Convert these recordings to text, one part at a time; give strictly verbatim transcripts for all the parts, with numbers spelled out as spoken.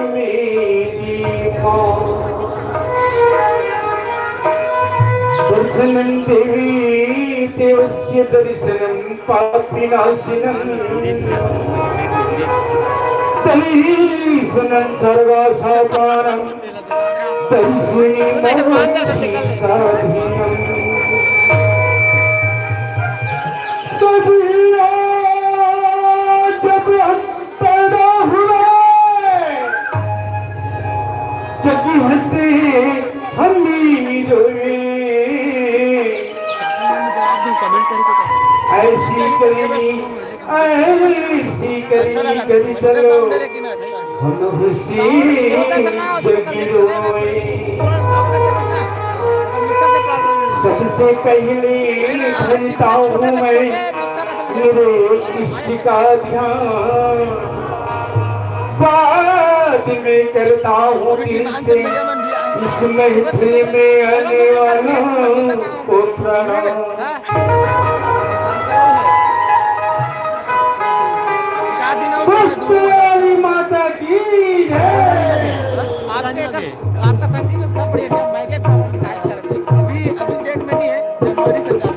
मेरी माँ। दर्शनं देवी देवस्य दर्शनं पापविनाशनम्। दर्शनं सर्वसर्वाणां दर्शनं मोक्षसाधनम्। कबीरा, जब हम पैदा हुए, जब हंसे हम भी रोए। ऐसी करनी, ऐसी करनी करी चलो, हम खुशी जगी रोए। सबसे पहले धरता हूँ मैं मेरे इष्ट का ध्यान, बाद में करता हूँ दिल से इस महफिल में आने वालों को प्रणाम। पुष्पवती माता की जय। आपके आपका संगीत सब बढ़िया है, मैं के पावर की टाइप कर दी। अभी, अभी डेट में नहीं है, जनवरी से चालू।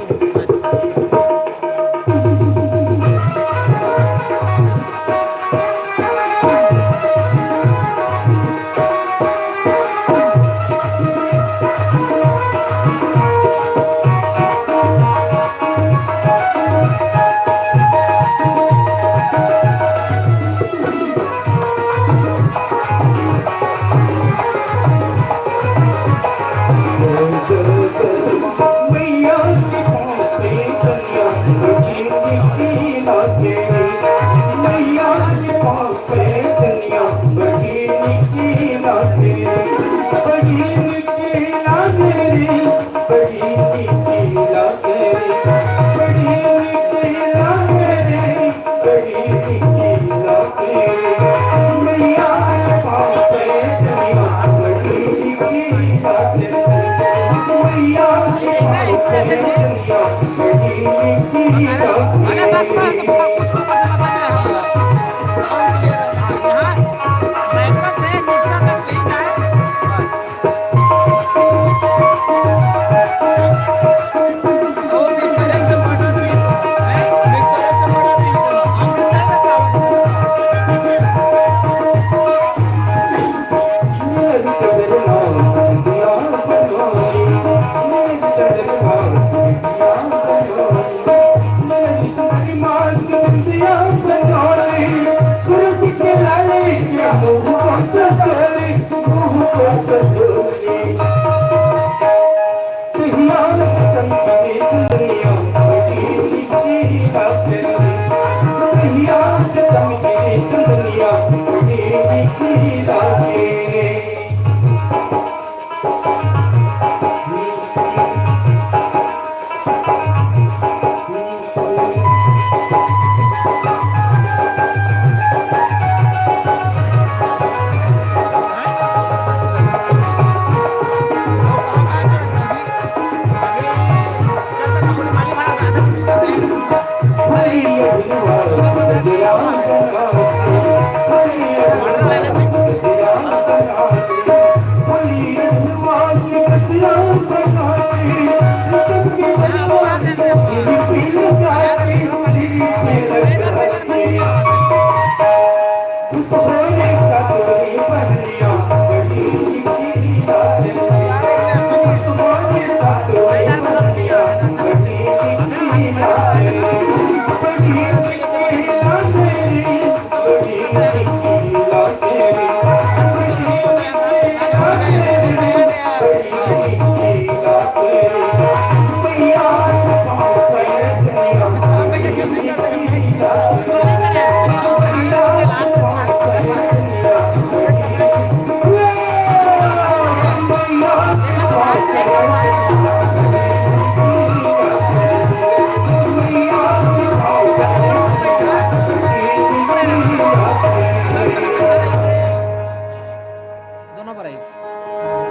दोनों पर आई।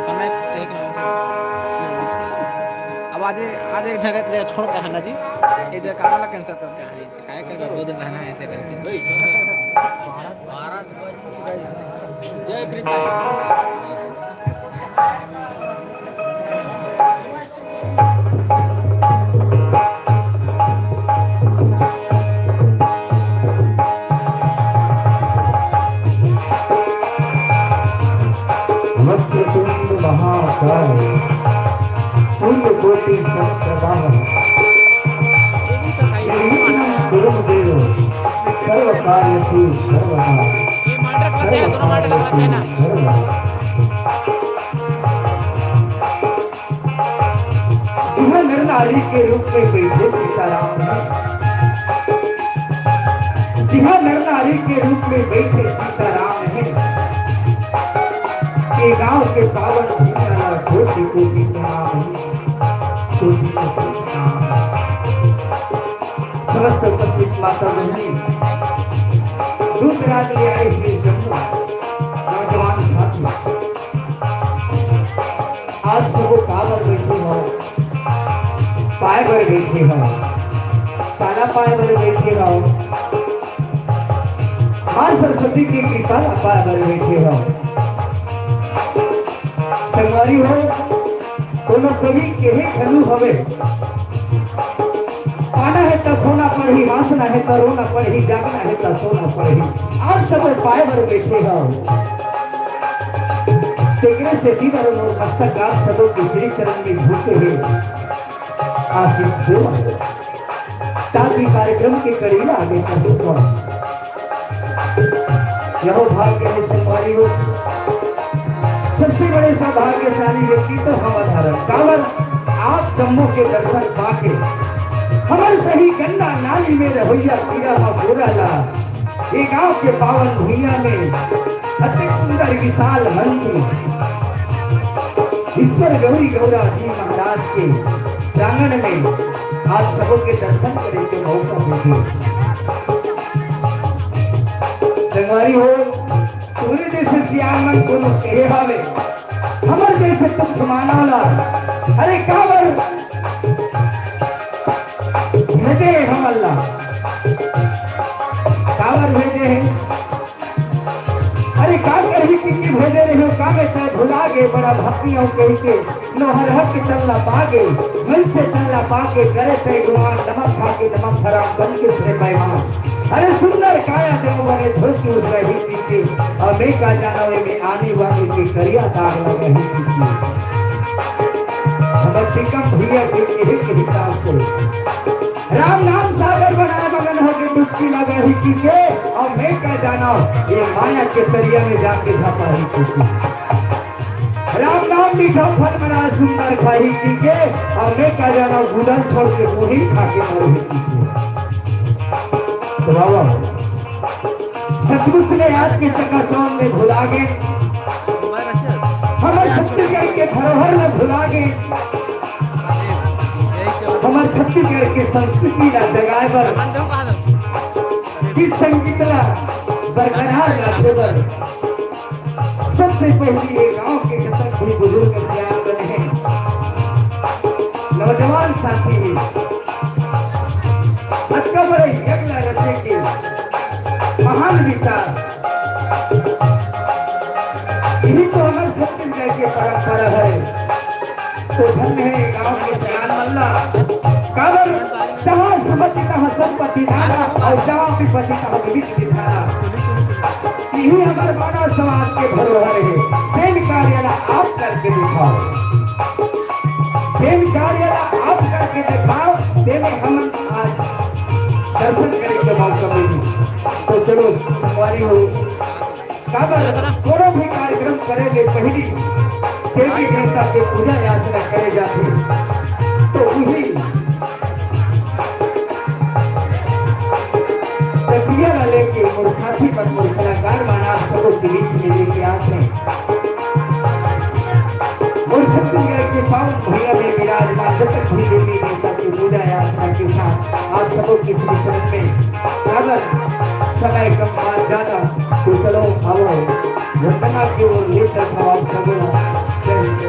समय एक नाम से। अब आज, आज एक जगह, जगह छोड़ के है ना जी, ये जगह काला कैंसर करके है, काय करबा, दो दिन रहना है ऐसे करके। भारत वक्रतुंड महाकाय, सूर्यकोटि समप्रभा, निर्विघ्नं कुरु देव, सर्वकार्येषु सर्वदा। सर्वकार्येषु सर्वदा। जिहाँ नर नारी के रूप में बैठे सीताराम हे, जिहाँ नर नारी के रूप में बैठे सीताराम हे, ये गांव के पावन भूमि ला कोटि कोटि प्रणाम हे, कोटि कोटि प्रणाम हे। समस्त उपस्थित माता बहनी, दूध राग ले आए हुए जम्मो नौजवान साथी, आज सबो काबर बैठे हो, पाए बर बैठे हो, काला पाए बर बैठे हो, माँ सरस्वती के कृपा ला पाए बर बैठे हो। संगवारी हो, कोनो कवि केहे घलो हवे, पाना हे त खोना पड़ही, बांचना हे त रोना पड़ही, जागना हे त सोना पड़ही। आज सबो पाए बर बैठे हो। तेकरे सेती बर मोर मस्तक आप सबो के श्री चरण में झुके हे। आशीष दो, ताकि कार्यक्रम के कड़ी ला आगे कर सकव। यहो भाग्य हे संगवारी हो, सबसे बड़े सौभाग्यशाली व्यक्ति तो हम हरन। काबर? आप जम्मो के दर्शन पाके हमर सही गंगा नाली में रहोइया कीरा मकोरा ला ये गांव के पावन भुइयां में अतेक सुंदर विशाल मंच में ईश्वर गौरी गौरा जी महाराज के प्रांगण में आज सबो के दर्शन करे के मौका मिले। संगवारी हो, तुमरे जैसे सियान मन कोनो केहे हवे, हमर जैसे तुच्छ मानव ला। अरे काबर भेजे हे हमन ला? काबर भेजे हे? अरे का करही कि, कि भेजे रहे हो, का में तै भुला गे, बड़ा भक्ति अउ कहि के नोहर हक तन ला पागे, मन से तन ला पागे, करे तै गुमान, नमक खा के नमक हराम बन के से बेईमान। अरे सुंदर काया देव बने धोती उस रही पीछे, और मैं का जाना वे में आने वाले के करिया दाग लगे ही पीछे। हमर टिकम भैया के यही के हिसाब से राम नाम सागर बनाए मगन हो के डुबकी लगा ही पीछे, और मैं का जाना ये माया के दरिया में जाके झपा ही पीछे। राम नाम मीठा फल बड़ा सुंदर खाही पीछे, और मैं का जाना गुदन छोड़ के मुही खा के मर ही पीछे। तो बाबा, सचमुच में आज के चकाचौंध में भुला गे, हमर छत्तीसगढ़ के धरोहर ला भुला गे, हमर छत्तीसगढ़ के संस्कृति ला जगाए बर, गीत संगीत ला बरकरार रखे बर सबसे पहली ये गांव के जतन भी बुजुर्ग सियान बने हैं, नौजवान साथी हैं, अतका बड़े यज्ञ ला रचे के महान विचार, यही तो हमर छत्तीसगढ़ के परंपरा है। तो धन्य हे गांव के सियान मन ला। काबर जहां समझ तहां संपत्ति धारा और जहां विपत्ति तहां विविध विधारा। यही हमर मानव समाज के धरोहर हे। जेन कार्य ला आप करके दिखाओ, जेन कार्य ला आप करके दिखाओ, तेमे हमन आज दर्शन करे के मौका मिली। तो चलो संगवारी हो, काबर कोनो भी कार्यक्रम करे ले पहिली देवी देवता के पूजा याचना करे जाथे, तो उही प्रक्रिया ला लेके मोर साथी मन, मोर कलाकार मन आप सबो के बीच में लेके आत हे। मोर छत्तीसगढ़ के पावन भुइयां में विराजमान जतक भी देवी देवता के पूजा याचना के साथ आप सबो के श्री चरण में स्वागत। समय कम बात ज्यादा, तो चलो, आओ, वंदना की ओर ले चलता हूँ आप सबको। जय हिंद।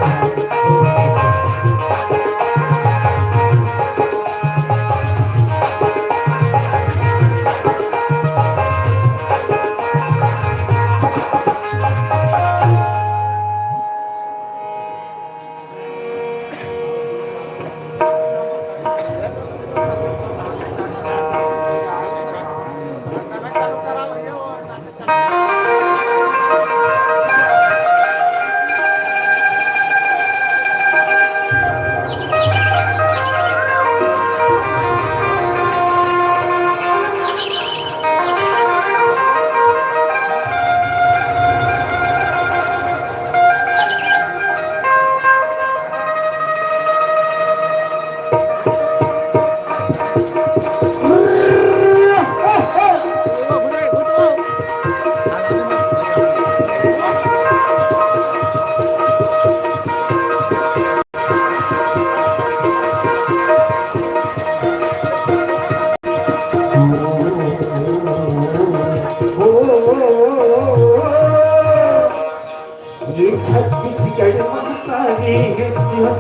छत्तीसगढ़ महतारी है,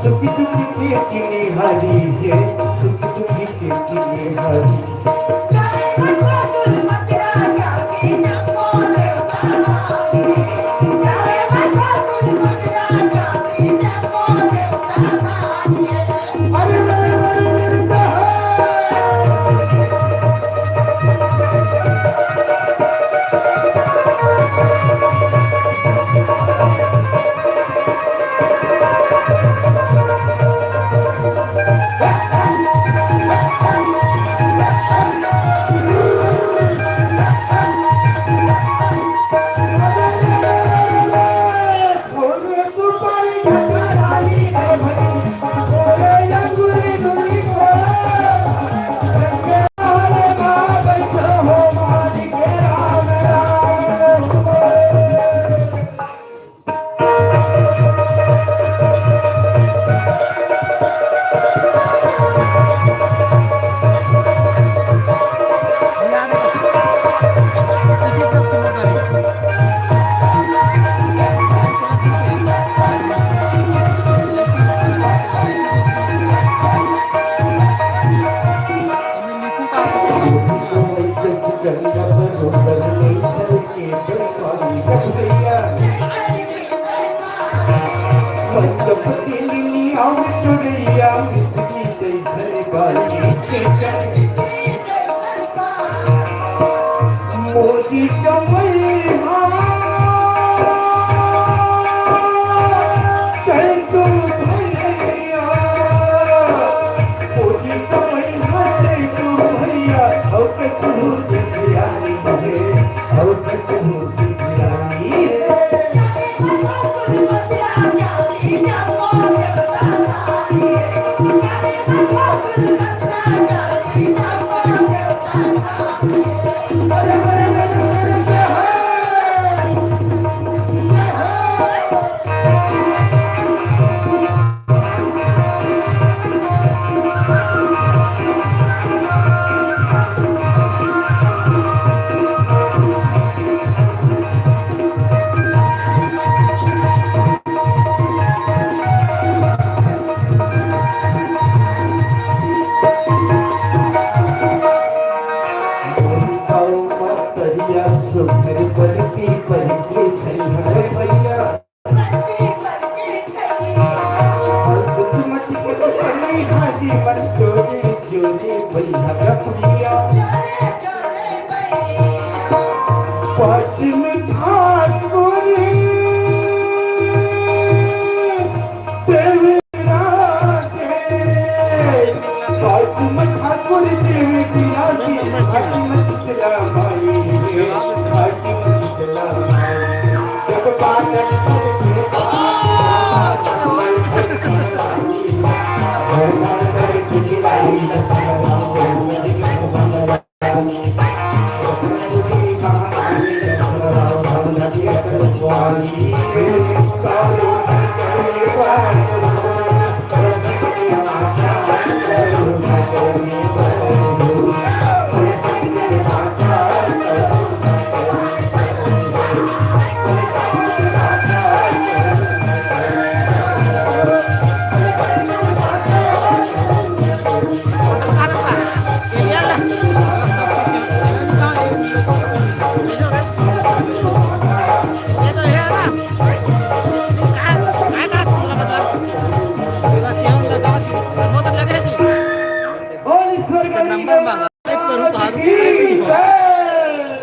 सुखी दुखी के निहारी है, सुखी दुखी के निहारी।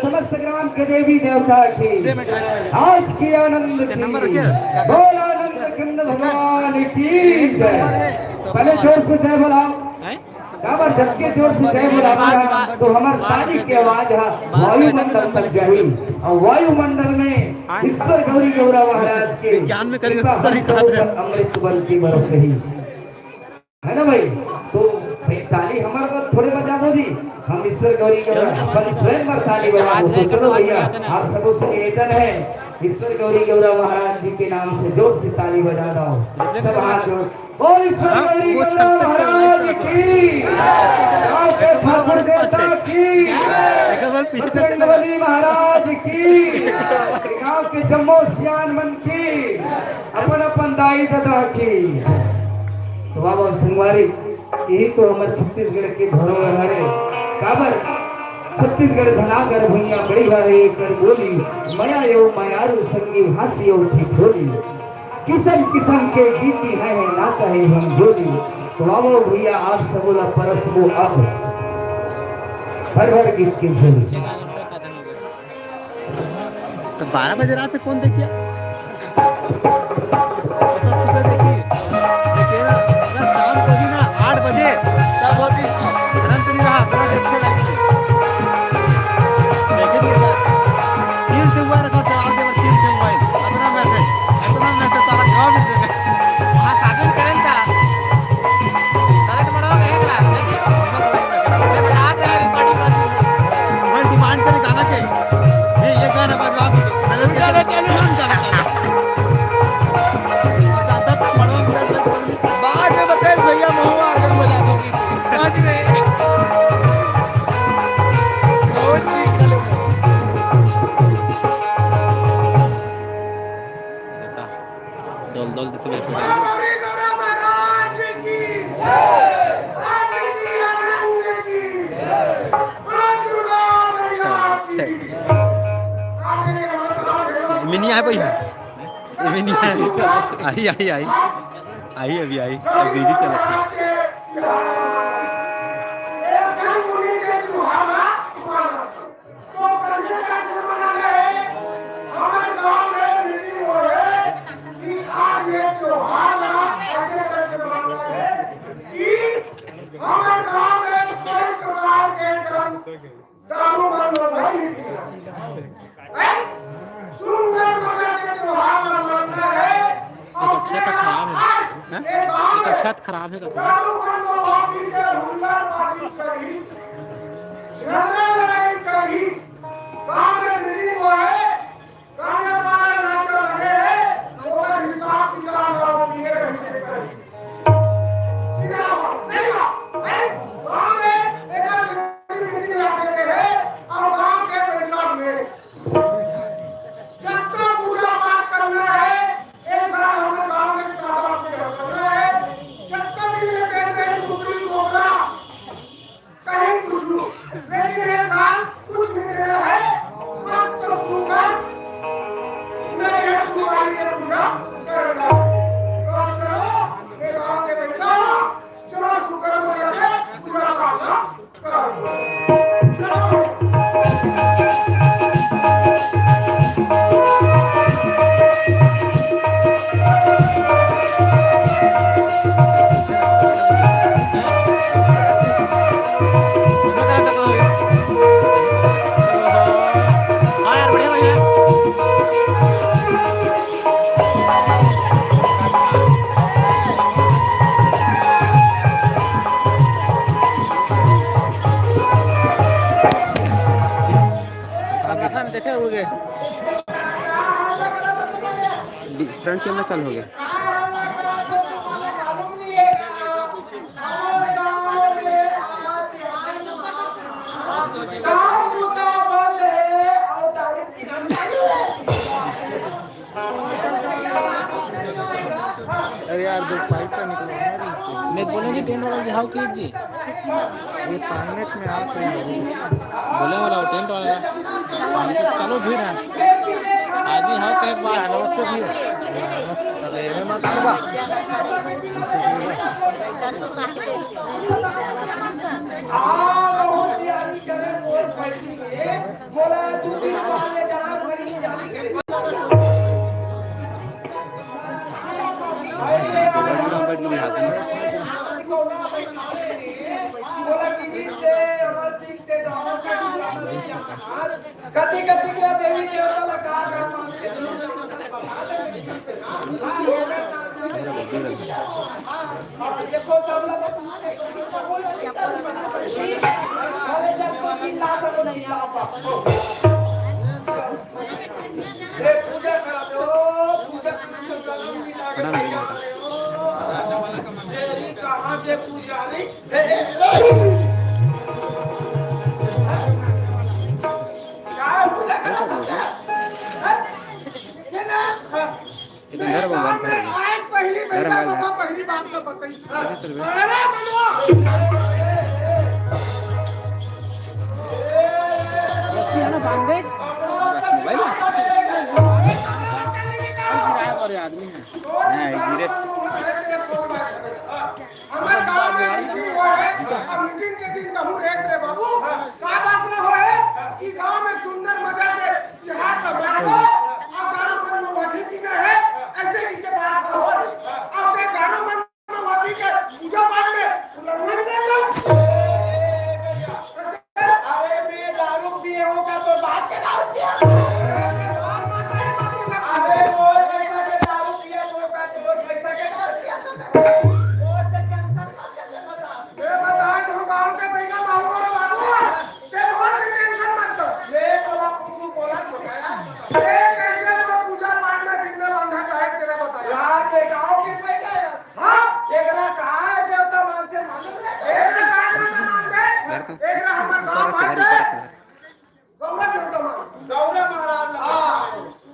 समस्त ग्राम के देवी देवता की, आज के आनंद की, बोल आनंद कंद भगवान की जय। पहले जोर से जय बोलाओ। काबर जब के जोर से जय बोलाबो ना, तो हमर ताली के आवाज ह वायुमंडल तक जाही। अउ वायुमंडल में ईश्वर गौरी गौरा महाराज के कृपा हम सब ऊपर अमृत बन के बरसही। है ना भाई? तो भाई, ताली हमर बर थोड़े बजाबो जी, हम ईश्वर गौरी गौरा अपन स्वयं बर ताली बजाबो। तो चलो भैया, आप सबों से निवेदन है, ईश्वर गौरी गौरा महाराज जी के नाम से जोर से ताली बजा दो। सब हाथ जोड़ बोल ईश्वर हाँ, गौरी वो गंगा छलते छलते महाराज चला गया। की, गांव के ठाकुर देवता की, एक बार पीछे चल के लगा। बजरंगबली महाराज की, गांव के जम्मो सियान मन की, अपन अपन दाई ददा की। तो बाबा संगवारी, यही तो हमर छत्तीसगढ़ के धरोहर हरे। काबर? छत्तीसगढ़ भनागर भुइयां बड़ी हरे कर बोली, मया यो मयारू संगी हास्य यो ठिठोली। किसम किसम के गीत है, है नाच है हम बोली। तो आवो भैया, आप सबोला परसबो अब भर भर गीत के झोली। तो बारह बजे रात से कौन देखिए? सब सुबह देखिए। देखिए ना, अगर शाम को भी ना आठ बजे, तब होती है। तुरंत नहीं रहा, तुरंत अच्छे लगते। देखे नहीं क्या? तीन से हुआ रखा, चला के बस तीन से हुआ है। इतना मैसेज, इतना मैसेज सारा जवाब नहीं देगा। वहाँ शासन करें था। करंट बढ़ाओ, रहेगा। देखिए, जब रात है, रिकॉर्डिंग करती है। वही डिमांड करे गाना के। ये, ये गाना बजवा दीजिए। मैंने चलो, चलो, हम जाना चाहते हैं। ज्यादा तो मड़वा में दर्द करने। बाद में बताए भैया, महुआ आकर बजा दूंगी। बाद में। बहुत ठीक है। दल दल देते हुए। अच्छा, अच्छा। ये में नहीं आया भैया, ये में नहीं आया। आई, आई, आई, आई, अभी आई, अब बिजी चला। तो कइसे, कइसे मनाना हे? हमर गांव में मीटिंग होए हे कि आज ये त्योहार ला कइसे, कइसे मनाना हे कि हमर गांव में कोई प्रकार के दम-, दारू बंद नहीं। हैं? सुंदर प्रकार के त्योहार ला मनाना हे। ये तो छत खराब है, हैं? ये तो छत खराब है, कसम। दारू बंद नहीं के हुल्लड़बाजी करी, झगड़ा लड़ाई करी, गांव में मीटिंग होए, गाने वाले नाचे लगे, ओकर हिसाब किताब ला पिए रहते करी। सिनेमा, देखा, हैं? गांव में एक मीटिंग रख देते हैं और गांव के बैठक में जब तक पूजा पाठ करना है, एक साल हमें गांव में सादा पूजा करना है, जब तक दिन में कहते हैं कुकरी कोबरा, कहीं कुछ नहीं, लेकिन ये साल कुछ नहीं देना है, मस्त सुंदर नरियर सुपारी के पूजा करना है। तो चलो, ये गांव के बैठा, चलो, सुंदर नरियर के पूजा करना। चलो। फ्रंट कैमरा चालू हो गया। अरे यार, दो पाइप का निकला है ना। मैं बोलूँगी टेंट वाला जी, हाउ कीजिए। ये सामने में आप हैं। बोले वाला टेंट वाला। चलो भीड़ है। आदमी हाउ कहे बात। नमस्ते भैया। अरे मैं मत करवा। बोला तू तीन बार ये डांस बनी जाती है। कति कति के देवी देवता ला का का मानथे? देखो, सब लोग ए, पूजा करा दो, पूजा करा दो, प्रणाम भैया। धर मोबाइल, धर। आज पहली धर बेटा मोबाइल, बाबा धर। पहली बात तो बताई। अरे चल बे। अरे मनवा। मोबाइल। अरे आदमी है। हाँ, ये गिरे। हमर गांव में मीटिंग होए, अब मीटिंग के दिन कहूं रे, रे बाबू, का फैसला होए कि गांव में सुंदर मजा के तिहार का बैठो, अब दारू बंद में वही पीना है, ऐसे नीचे बात हो। अब ते दारू बंद में वही के पूजा पाठ में उल्लंघन कर लो। अरे मैं दारू पिए हूँ का तोर बाप के दारू पिए? अरे वो पैसा के दारू पिए हूँ का तोर पैसा के दारू पिए तो वो तो कैंसर कर दे बता। ये बता, तो गांव के पैसा मांगो रे बाबू, ते बहुत से टेंशन मत कर। ले बोला, कुछ बोला, छोटा यार। ये कैसे वो पूजा पाठ में बिना बांधा का है, तेरा बता। यार, ते गांव के पैसा यार। हाँ? एकरा का देवता मानथे मालूम है? एकरा का देवता मानथे? एकरा हमर गांव बांटथे। गौरा देवता मान। गौरा महाराज ला। हाँ।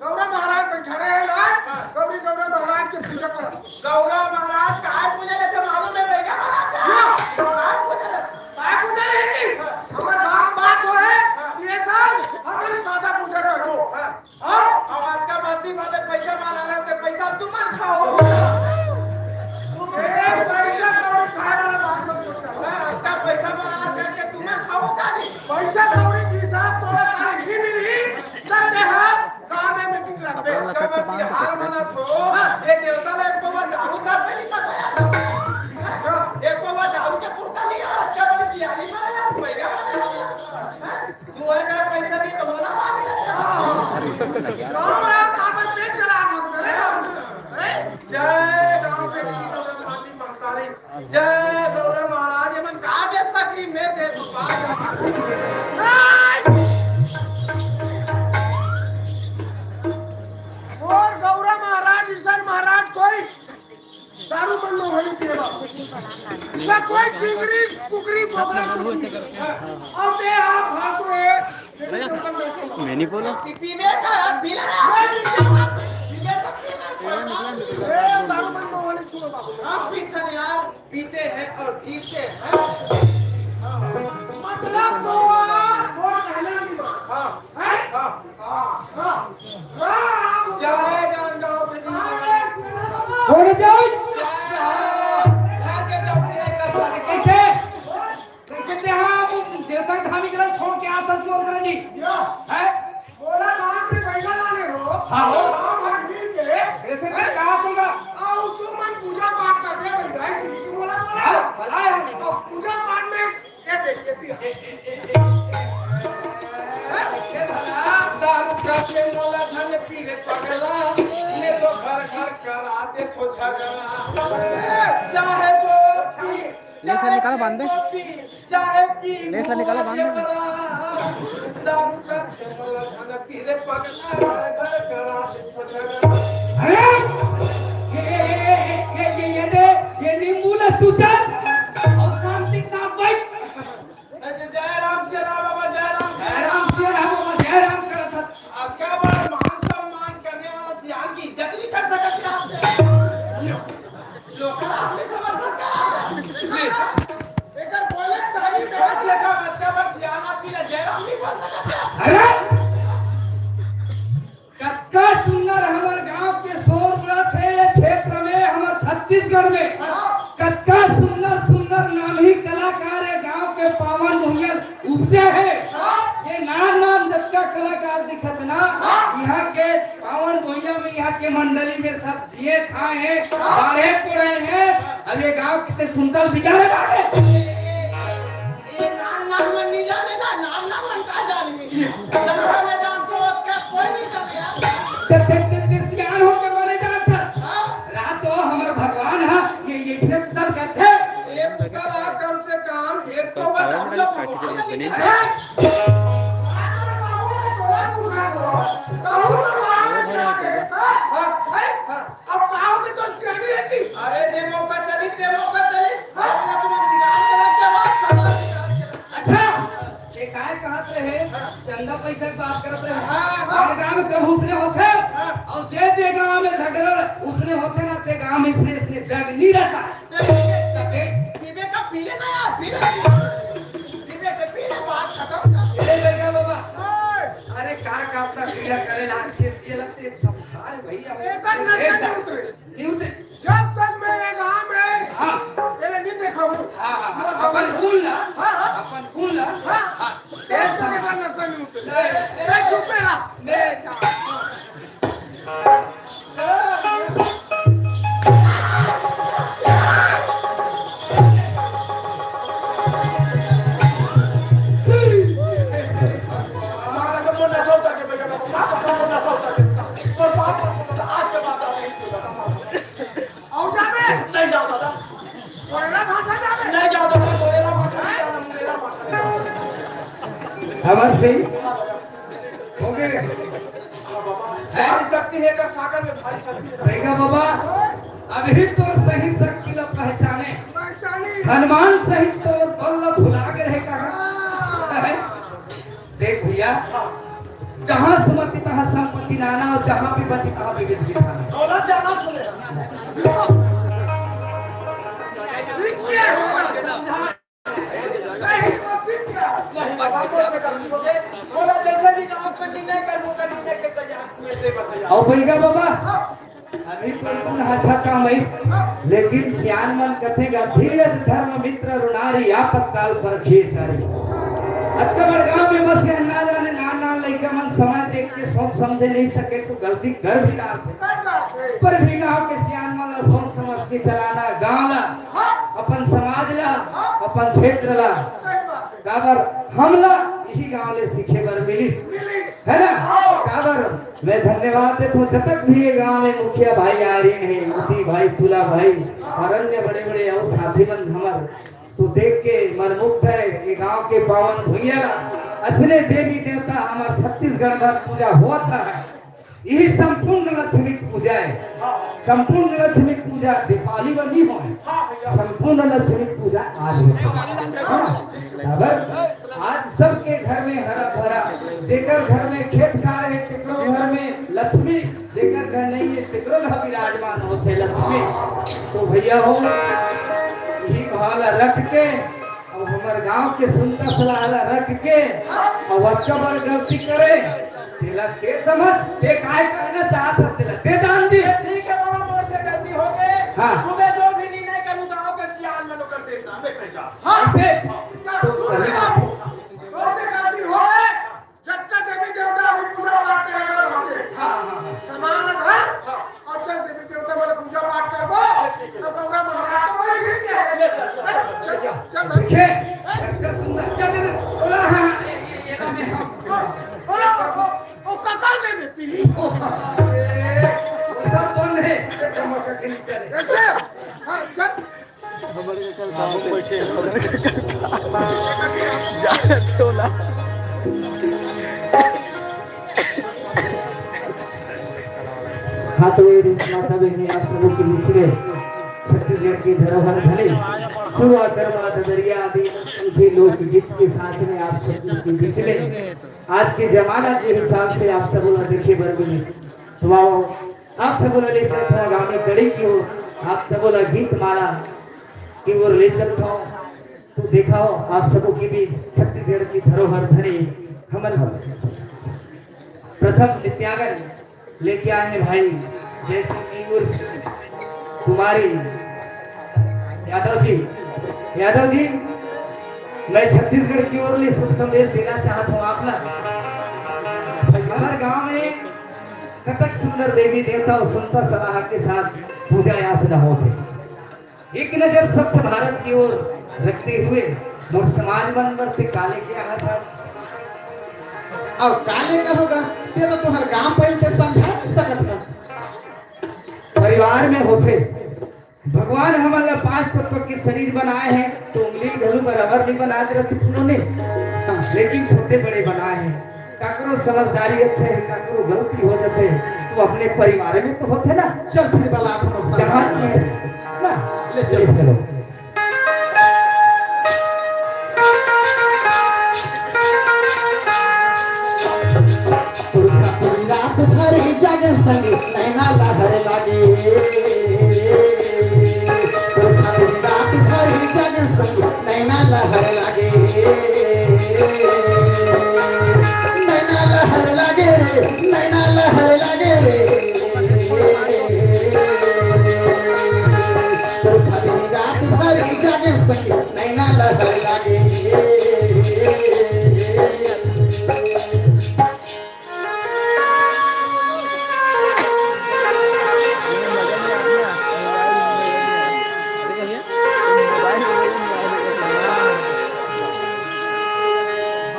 गौरा महाराज बैठा रहे आज। हाँ। गौरी गौरा महाराज के पूजा कर। गौरा महाराज काय पूजा लेथे मालूम है भैया महाराज? क्या? काय पूजा लेथे? काय पूजा नहीं? हमर गांव बात हो है। हाँ। ये साल हमन सादा पूजा करबो। हाँ। हाँ? अब अतका मस्ती वाले पैसा मांगा रहे थे, पैसा तुमन खाओ। ए, पैसा कौड़ी खाए वाला बात मत सोच। हाँ, अतका पैसा मांगा करके तुमन खाओ का नहीं? पैसा कौड़ी के हिसाब तो खाली ही मिली, जब ते हा गांव में मीटिंग रखबे। का बात ये हाल मना थो, हाँ। ये देवता ला एक पौवा दारू का नहीं पता यार। एक पौवा दारू के पुरता नहीं यार, अतका बड़ी तैयारी मारा यार, पैसा मारा यार। हाँ? तुम्हारे जरा पैसा नहीं तो बोला मार दिया। गाँव में आप आपस में चला मस्त रे। हैं? जय गाँव के दीदी तो माती महतारी। जय गौरा महाराज, ये मन का दे सकी, मैं दे दूँ, बात है। और गौरा महाराज, ईश्वर महाराज कोई दारू बंद होनी पिएगा। ना कोई चिंगरी, कुकरी, बोकरा कुछ नहीं। अब ये आप भाग रहे हैं। मैं नहीं बोला। पी-, पीने का है, पी ले। मैं पी लेता। पी ले तो पी ले। ए, दारू बंद होनी छोड़ो बाबू। हम पीते हैं यार, पीते हैं और जीते हैं। मतलब तो, वो कहना नहीं बात। हाँ। हैं? हाँ। हाँ। हाँ। हाँ। जय राम जाओ बेटी। हो गए जाओ। जय। घर के डॉक्टर का सारे कैसे? कैसे ते हाँ वो देवता के धामी के छोड़ के आतस बोल करे जी? हैं? बोला गांव के पैसा लाने हो। हाँ हो। गांव भर मिल के। कैसे ते कहा होगा? आओ तू मन पूजा पाठ कर दे भाई, भाई, श्री तू बोला, बोला। हाँ, भला है। और पूजा पाठ में ये देख, ये दिया। दारू का के मोला धन पी रे पगला, ये तो घर घर करा दे तो झगड़ा। चाहे तो पी, लेस ला निकालो, बांध दे। चाहे पी, लेस ला निकालो, बांध दे। दारू का के मोला धन पी रे पगला, घर घर करा दे तो झगड़ा। अरे, ये, ये, ये दे, ये नींबू ला तू चल, और शांति के साथ बैठ। जय राम सिया राम बाबा, जय राम। जय राम सिया राम बाबा, जय राम करत हत। अतका बड़ मान सम्मान करने वाला सियान की इज्जत नहीं कर सकत क्या आपसे? लोकल आदमी समझ सकता है? एकर बोले सही बात है। अतका बड़ सियान आदमी ला जय राम नहीं बोल सकत क्या? अरे! कतका सुंदर हमर गांव के शोर उड़त हे ये क्षेत्र में, हमर छत्तीसगढ़ में। हाँ। कतका सुंदर सुंदर नामी कलाकार ये गांव के पावन भुइयां उपजे हे। हाँ। ये नान नान जतका कलाकार दिखत ना, हाँ। इहाँ के पावन भुइयां में, इहाँ के मंडली में सब जिए खाए हे, हाँ। बाढ़े कोड़े हे। अब ये गांव के सुंदर बिगाड़े लागे। ये नान नान मन नहीं जाने ना, नान नान मन का जाने। जंगल में जान तो क्या कोई नहीं जाने यार। ते, ते, ते, ते सियान हो के मरे जात हस। हाँ। रात तो हमर भगवान हा, ये, ये इतने कुतल करथे। एक कुतल हा कम से कम, एक तो वो दारू ला पार्टी चली बनी। हाँ। कहूँ तो बाबू ने बोला, हाँ, हाँ। अब का होगे तोर सियानी है जी? अरे, दे मौका चली, दे मौका चली। अपना तुम बिगाड़ के रख दे, बात सब बिगाड़ के रख दे। अच्छा, ये काय कहत रहे? हाँ। चंदा पैसा की बात करत रहे। हाँ, हाँ। हर गांव में कबूसरे होथे। हाँ। और जे जे गांव में झगड़ा जग नहीं रहता। पीबे का पी ले ना यार, पी ले। पीबे तो पी ले, बात खत्म कर। ए, लइका बाबा। ओए। अरे, का, का अपना पीला करे ला, आखिर ये लगते समझा रे भैया। एकर नशा नहीं उतरे। नहीं उतरे। जब तक मैं ये गांव में हाँ। पहले नहीं देखा हूँ। हाँ, हाँ, हाँ। वो अपन भूल ना। हाँ, हाँ। अपन भूल ना। हाँ। हाँ। तब तक एकर नशा नहीं उतरे। नहीं। ए, चुप रहा। नहीं। नहीं जाओ दादा। कोयला भाटा जाबे। नहीं जाओ दादा, कोयला भाटा नहीं जाना, मुंगेला भाटा नहीं जाना। अमर सिंह, हो गए। भारी शक्ति है, कर सागर में भारी शक्ति है। देखा बाबा, अभी तो सही शक्ति ला पहचाने। पहचानी। हनुमान सहित तो बल्ल भुला गए है कहाँ? हाँ। देख भैया, जहाँ सुमति तहाँ संपत्ति नाना, और जहाँ विपत्ति तहाँ विपत्ति नाना। दौलत ज्यादा सुने। नहीं, बाबा, कोई से गलती हो गई। बोला, जैसे भी काम करनी नहीं कर, वो करनी नहीं कर, तैयार, मैं से बन गया। और भैया बाबा, अभी तो तुम अच्छा काम है, लेकिन सियान मन कथे गा, "धीरज धर्म मित्र अरु नारी, आपतकाल परखिए चारी।" अतका बड़ गांव में बस ये ना जाने, नान नान लइका मन समय देख के सोच समझे नहीं सके तो गलती कर भी डालथे। पर भी गांव के सियान मन ला सोच समझ के चलाना, गांव ला, अपन समाज ला, अपन क्षेत्र ला, काबर हमला यही गांव ले सीखे बर मिलिस, है ना? काबर मैं धन्यवाद देथों, जतक भी ये गांव में मुखिया भाई आ रहे हैं, मोती भाई, तुला भाई और अन्य बड़े-बड़े और साथी मन हमर, तो देख के मन मुग्ध है। ये गांव के पावन भुइयां ला, असने देवी देवता हमर छत्तीसगढ़ भर पूजा होत है। यही संपूर्ण लक्ष्मी पूजा है। संपूर्ण लक्ष्मी पूजा दीपावली बर नहीं होय, संपूर्ण लक्ष्मी पूजा आज होथे। हाँ, काबर आज सबके घर में हरा भरा, जेकर घर में खेत खार है, तेकरो घर में लक्ष्मी, जेकर घर नहीं है, तेकरो घर विराजमान होथे लक्ष्मी। तो भैया हो, यही भाव ला रख के, अब हमर गांव के सुनता सलाह ला रख के, अब अतका बड़ गलती करे, तेला के समझ, ते काय करना चाहत हस, तेला दे दान दे। ठीक है बाबा, मोर से गलती हो गई। हाँ। सुबह जो भी निर्णय करूँ, गांव के सियान में लोग कर देता, मैं कह जा। हाँ। ऐसे? तो सही बात है। मोर से गलती हो गई। जब तक देवी देवता अभी पूजा पाठ के अगर होते, हाँ, हाँ, हाँ। सामान ला धर, हाँ। और चल देवी देवता वाला पूजा पाठ कर दो, ठीक है। तो गौरा महाराज तो वही गिर गया है। ले, चल, चल, चल, चल, चल, चल। ठीक है, घर का सुंदर, चल, चल, चल। बोला, हाँ, ये, ये, ये ना मैं, हाँ। बोला, वो, वो कका दे देती। वो सब बंद है, ये धमाका के नीचे। कैसे? हाँ, चल। हमर के कल गाँव में बैठे हैं। जानत होला। हाँ, तो ये माता बहने, आप सबों के बीच में छत्तीसगढ़ की धरोहर धनी सुरवा, गरबा, ददरिया आदि अनोखे लोकगीत के साथ में आप सबों के बीच में आज के जमाना के हिसाब से आप सबों ला देखे बर मिली। तो आओ, आप सबों ला ले चलत हँव गाँव में कड़ी की ओर, आप सबों ला गीत माला की ओर ले चलत हँव। तो देखव, आप सबों के बीच छत्तीसगढ़ की धरोहर धनी हमन प्रथम नृत्यांगन लेके आए हैं भाई जय सिंह जी उर्फ कुमारी यादव जी। यादव जी, मैं छत्तीसगढ़ की ओर ले शुभ संदेश देना चाहत हँव आप ला। हर गाँव में कतक सुंदर देवी देवता अउ सुनता सलाह के साथ पूजा याचना होत हे। एक नजर स्वच्छ भारत की ओर रखते हुए मोर समाज मन बर ते का लेके आए हस? अउ का लेके होगा, ते तो तुँहर गाँव पहले ते समझा नहीं सकत हस। परिवार में होथे, भगवान हमन ला पांच तत्व के शरीर बनाए हे, तो उंगली घलो बराबर नहीं बनाए रहती उन्होंने, लेकिन छोटे बड़े बनाए हे। काकरो समझदारी अच्छा हे, काकरो गलती हो जाथे, तो अपने परिवार में तो होथे ना। चल फिर बला, जहाँ में ना, ले चल। चलो। पूरा, पूरी रात भर जागे संग नैना लहर लागे। नैना लहर लागे, नैना लहर लागे रे, नैना लहर लागे रे। तोर खातिर रात भर जागे सखी, नैना लहर लागे।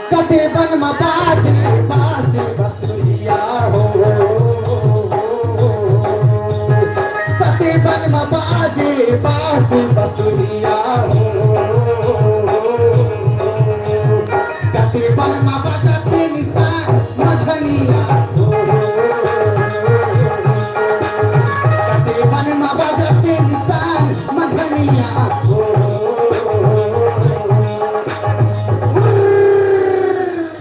कते बन म बाजे बांसुरी बसुरिया हो, कते बन म बाजे बांसुरी बसुरिया हो। कते बन म बजत निशान मधनिया हो। कते बन म बजत निशान मधनिया हो।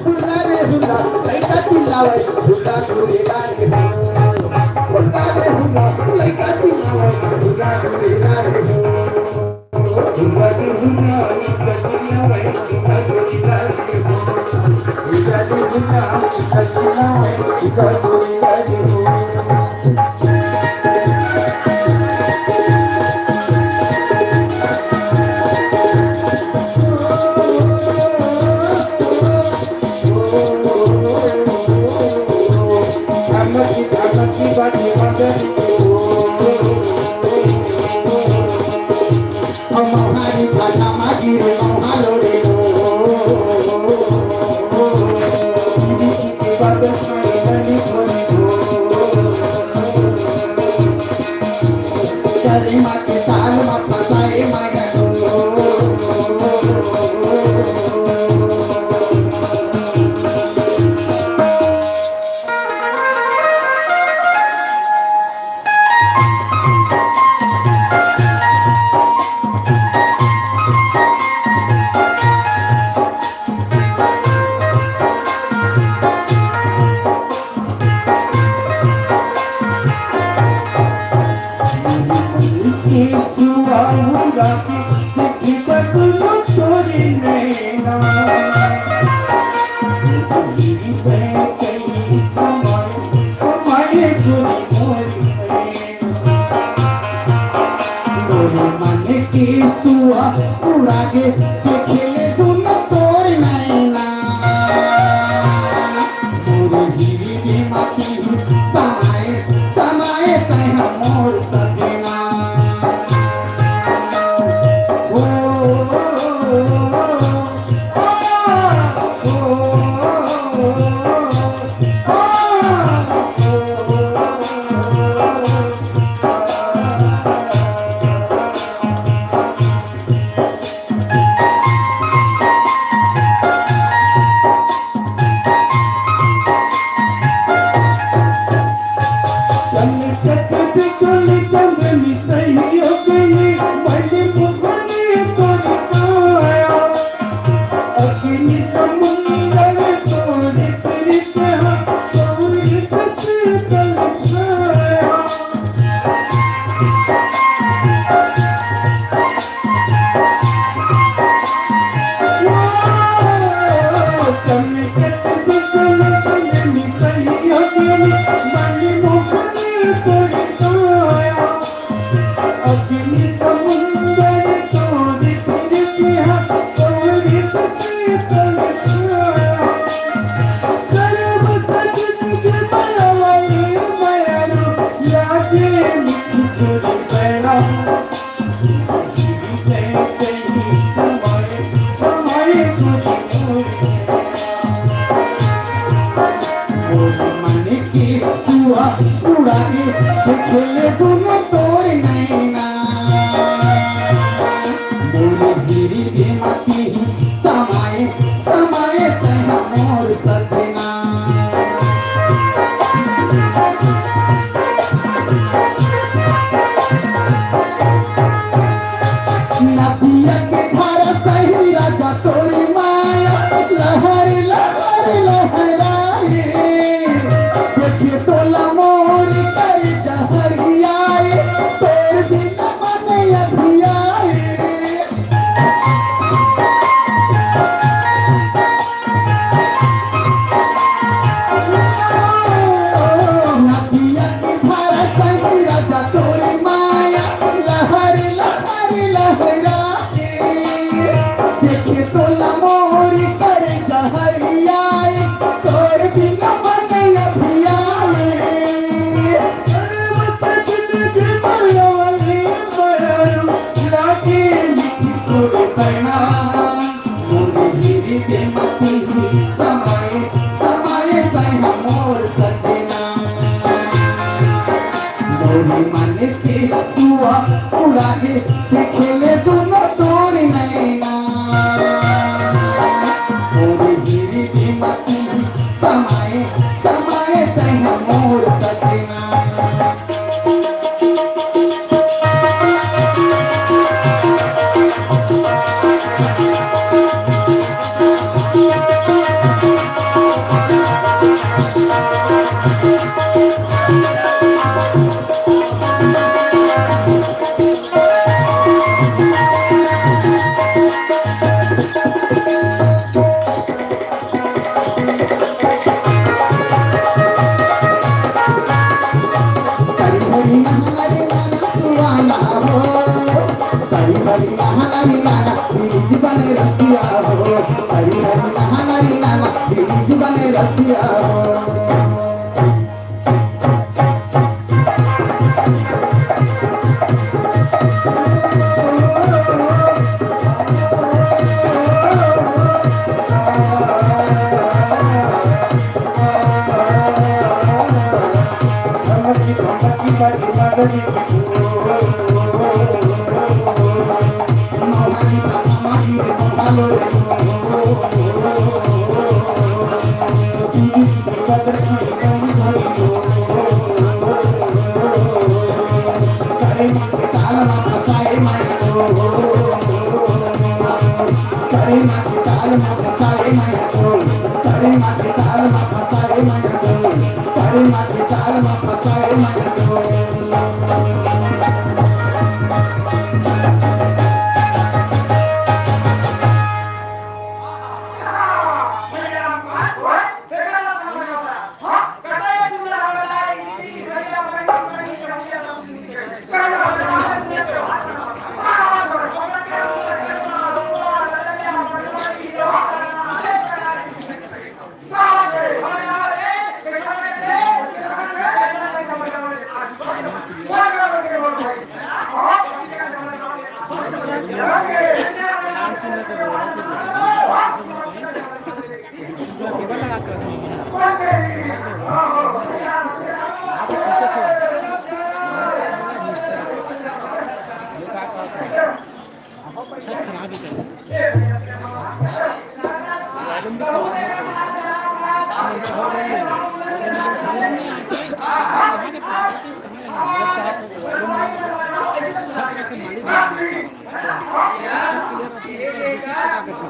हुर्रा रे हुर्रा, लइका चिल्लावे, हुर्रा रे हुर्रा रे। हुर्रा रे हुर्रा, लइका चिल्लावे, हुर्रा रे हुर्रा रे। मोरे मन के सुआ उड़ा के देखे ले दुनो तोर नैना। मोरे हिरदे म तैं समाए, समाए तैं ह मोर सजना। ओ, ओ, ओ, ओ, ओ, ओ, ओ। मन के सुआ उड़ा के खेले दुनो तोर नैना। मोर हिरदे म तैं समाए, समाए तैं ह मोर सजना। नदिया के धारा सही राजा तोरी माया, लहर लहर लहराए। देखे तोला मोर कर जहरिया, के मती ही समाए, समाए तैं मोर सजना। मोरी मन के सुआ उड़ाहे, देखे ले दुनो तोर नैना। मोरी गिरी के मती ही समाए, समाए तैं मोर सजना।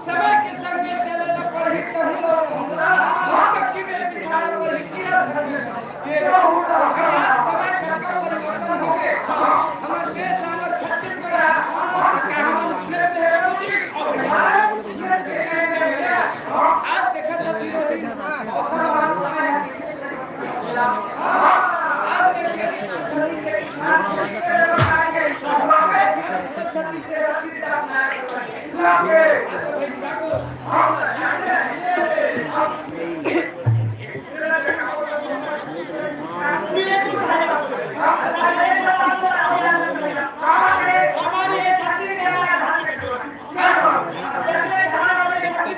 समय के संग में चले ला पड़ही, कहूँ ना कहूँ ना, चक्की में पिसाए पड़ही, किया संग में। ये तो हुआ। समय सबका परिवर्तन हो गए। हमारे देश में छत्तीसगढ़ है, तो कहाँ हम क्षेत्र है, और बिहार क्षेत्र है, आज देखा तो दिनों दिन मौसम बदलता है।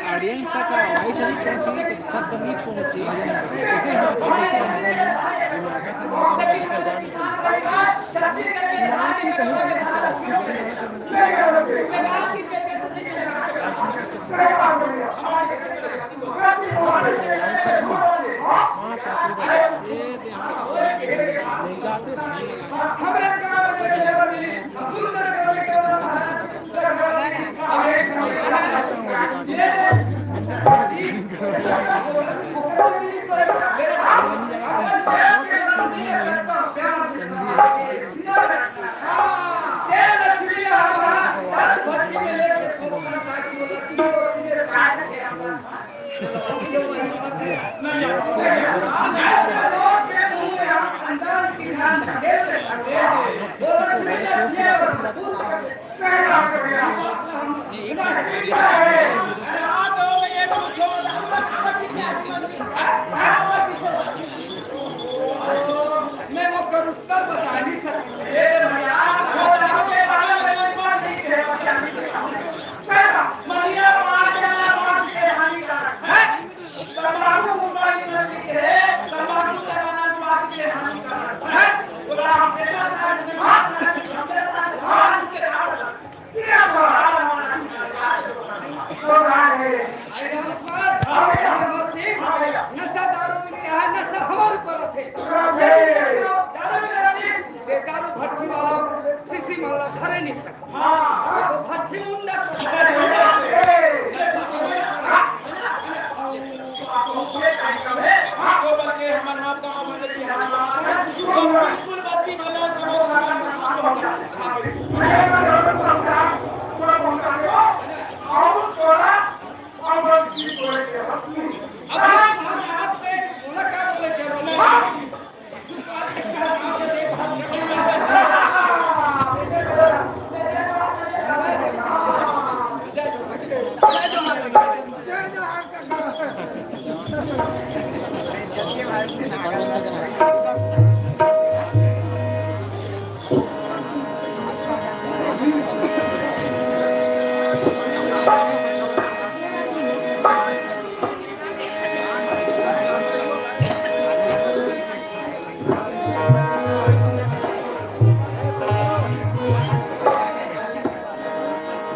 ऑडियंस तक आवाज नहीं पहुंची, तक तक नहीं पहुंची। कैसे हम नशा दारू में नहीं रहा, नशा हमारे ऊपर रखे। दारू में रहते, ये दारू भट्टी वाला, शीशी वाला, घरे नहीं सकता।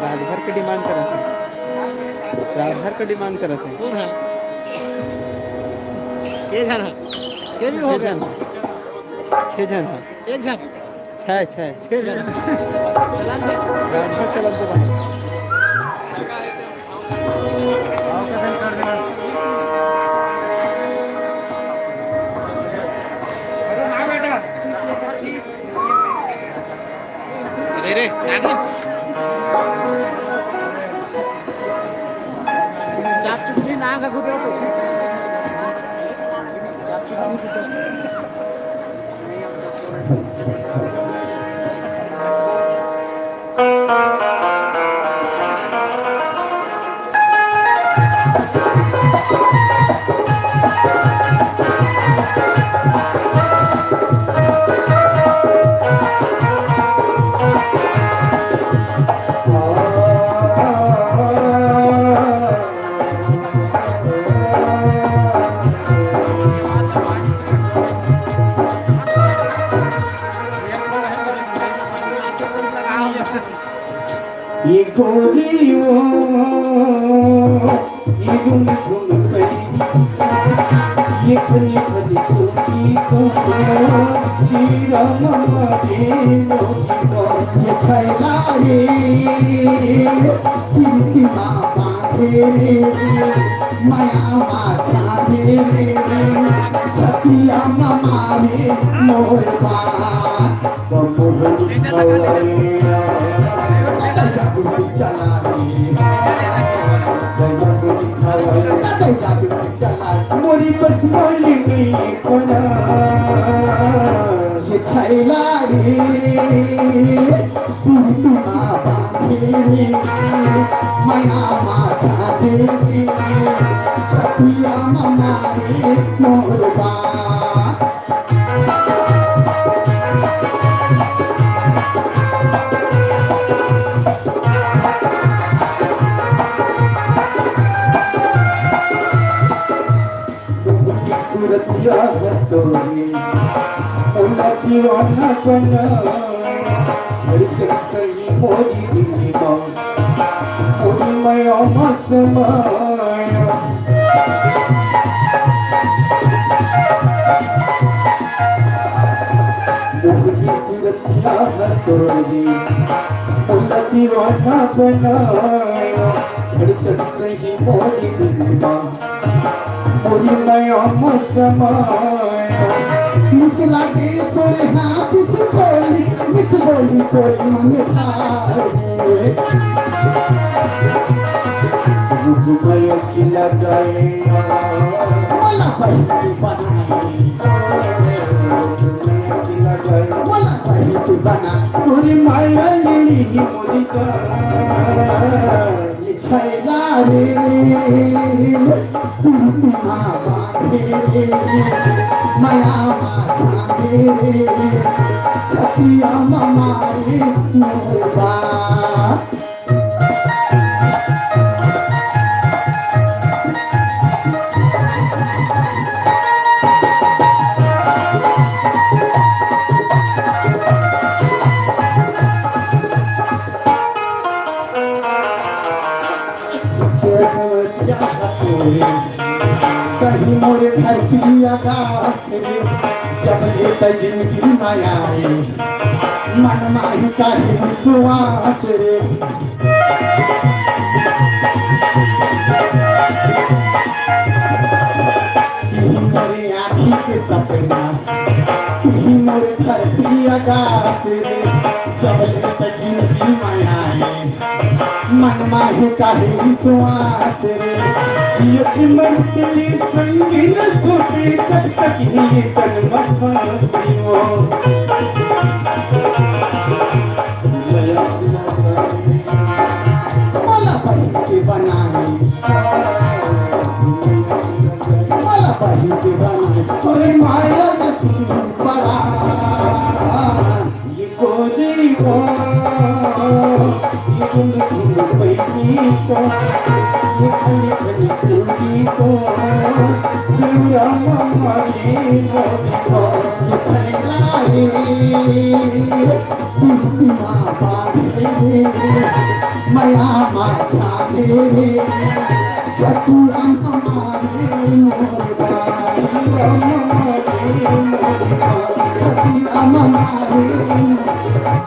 राजभर के डिमांड करत हे, राजभर के डिमांड करत हे। कौन है? ये झन है। ये भी हो छह गया। झन, छह झन है। एक झन। छह, छह। छह झन। चलन दे। राजभर चलन दे भाई। अरे रे, नागिन। चाप चुटकी ना का कुतरा तो। चाप चुटकी कुतरा। ये गोरी ओ, ये गुम गुम कई, ये खनी खनी टूटी को, जीरा ममा दे मोती को, ये खैला रे, प्रीति मामा दे रे, माया माता दे रे, सतिया ममा रे मोर बा। मोरी बचपन में पड़ा ये छैला रे, टूटना बांधे रे, माया माता दे रे, सतिया ममा रे मोर बा। सूरतिया है तोरी, मोला दीवाना बना, हर जगह मोरी दिल में। मोरी माया मा समाया। मोरी सूरतिया हर तोरी, मोला दीवाना बनाया। धड़कन से ही मोरी दिल मा। मोरी माया मा समाया। मीठ लागे तोरे हाथ की बोली, मीठ बोली तोरे मन भावे। रुक गयो कि लगाए, मोला बहती बनाई। मोला बहती बना, तोरी माया लेली मोरी जान। छैला रे, टुनटुना बांधे रे, माया मा बांधे रे, सतिया ममा रे मोर बा। त जिनगी माया रे, मन माही काहे विश्वास रे। तुही मोरे आँखी के सपना, तुही मोरे धरती आकाश रे। सबले त जिनगी माया रे, मन माहे काहे विश्वास रे। जियत मरत ले संगी न छूटे, जब तक ही तन मत हो। मला बहिन के बनाई, मला बहिन के बनाई, तोरे माया के छुटू परा। ये गोरी बा, ये गुल गुल पैनी बा, ये खली खली चूड़ी बा, देवरा मामा ये मोरी बा। ये सैना रे, टुनटुना बांधे रे, मया माथा रे, सतुरा मामा रे मोरी बा, सतुरा मामा रे मोरी बा।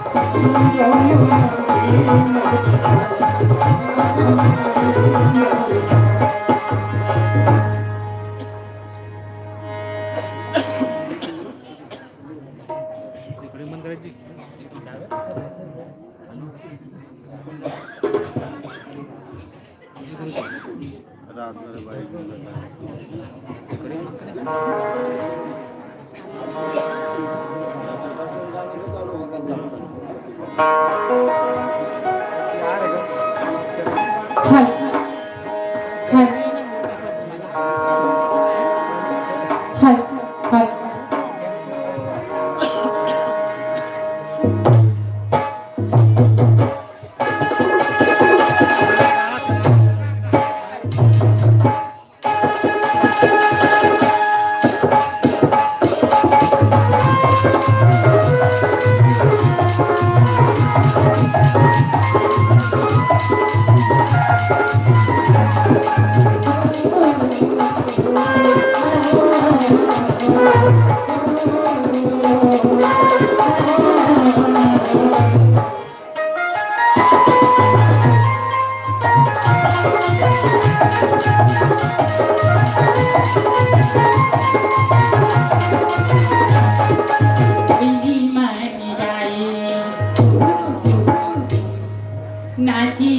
नाची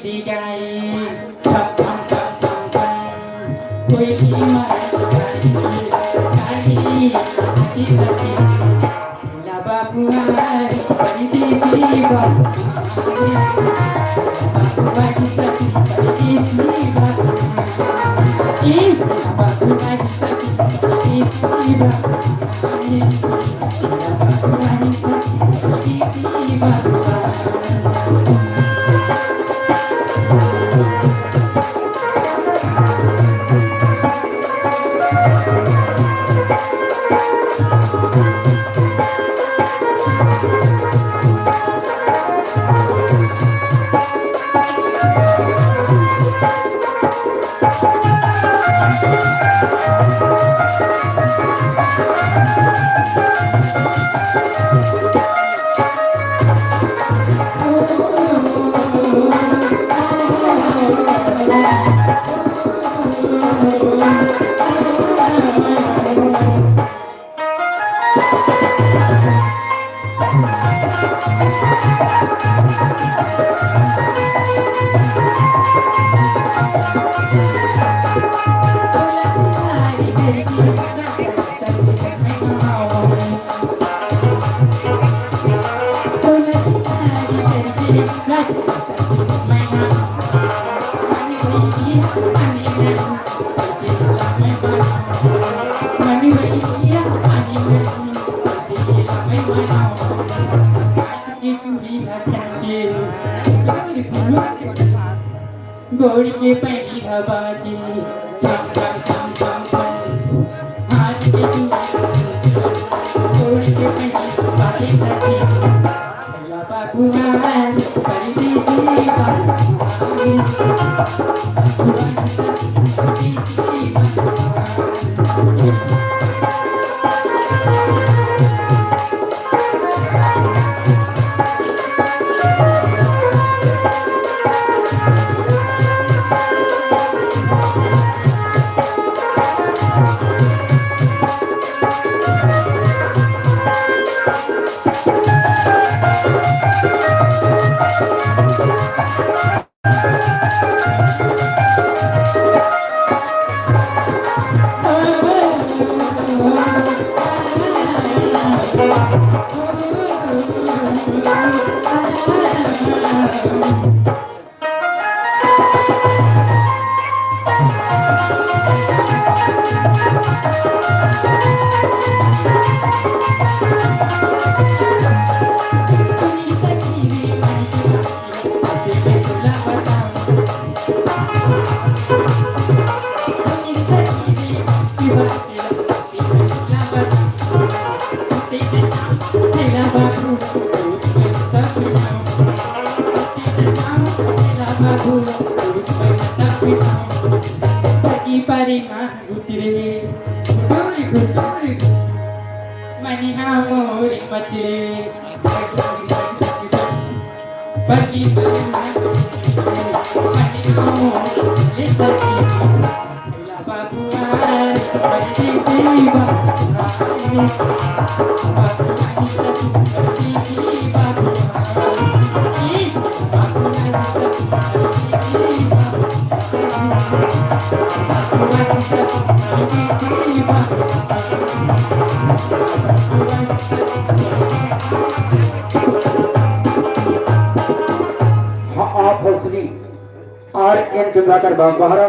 दी गाई, थम थम थम थम थम। कोई की मार गाई, गाई, नाची सकी। ला बाबुआ, बड़ी दीदी बाबुआ, बाबुआ की सखी, बड़ी दीदी बाबुआ। ई बाबुआ की सखी, बड़ी दीदी बाबुआ। गोड़ के पैरी ह बाजे, छम छम छम छम छम। हाथ के चूड़ी, गोड़ के पैरी ह बाजे सखी। भैया बाबू आए, परदेसी बाबू आए। हाँ, आप हो Shri R N Chandrakar Bagbahara,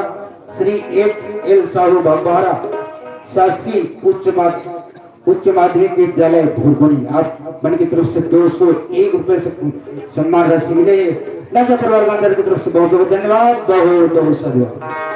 Shri H एल साहू बागबहरा, शासकीय उच्च माध-, उच्च माध्यमिक विद्यालय भुरगुड़ी, आप मन की तरफ से दो सौ एक रुपए से सम्मान राशि मिले। नाचा परिवार मंडल की तरफ से बहुत बहुत धन्यवाद, बहुत बहुत साधुवाद।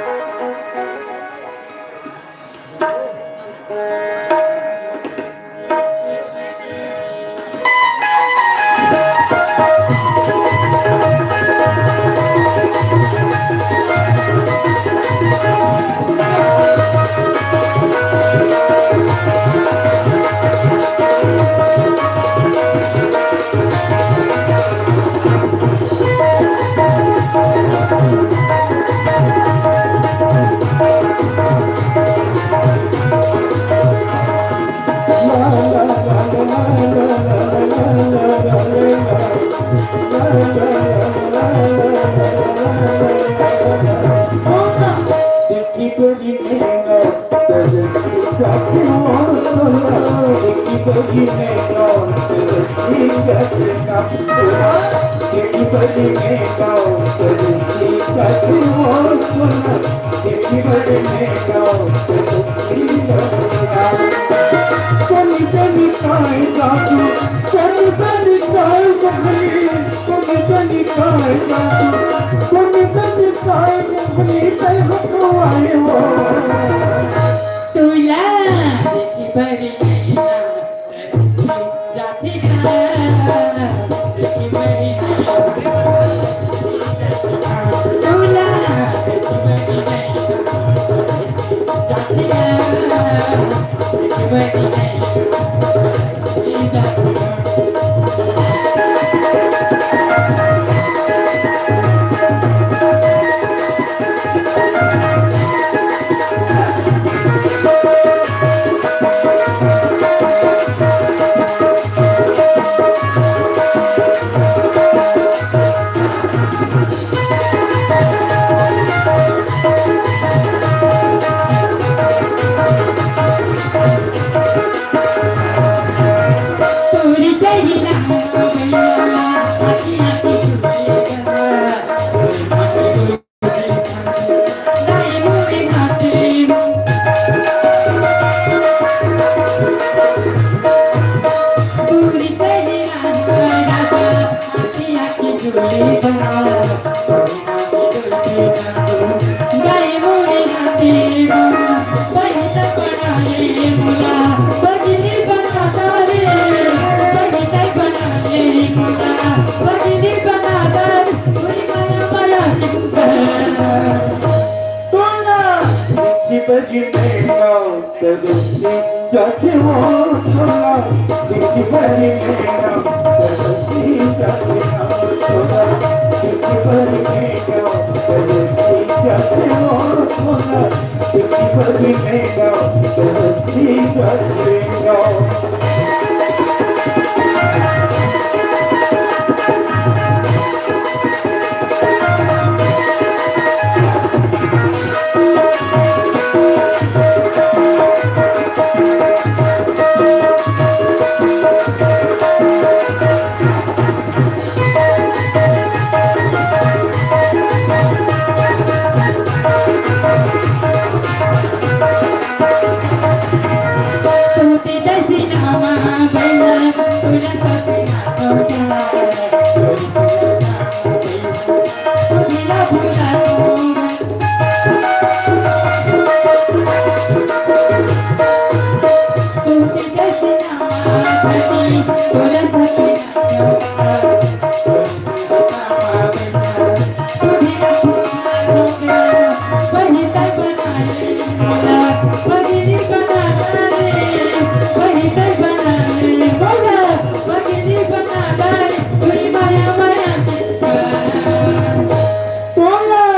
तोला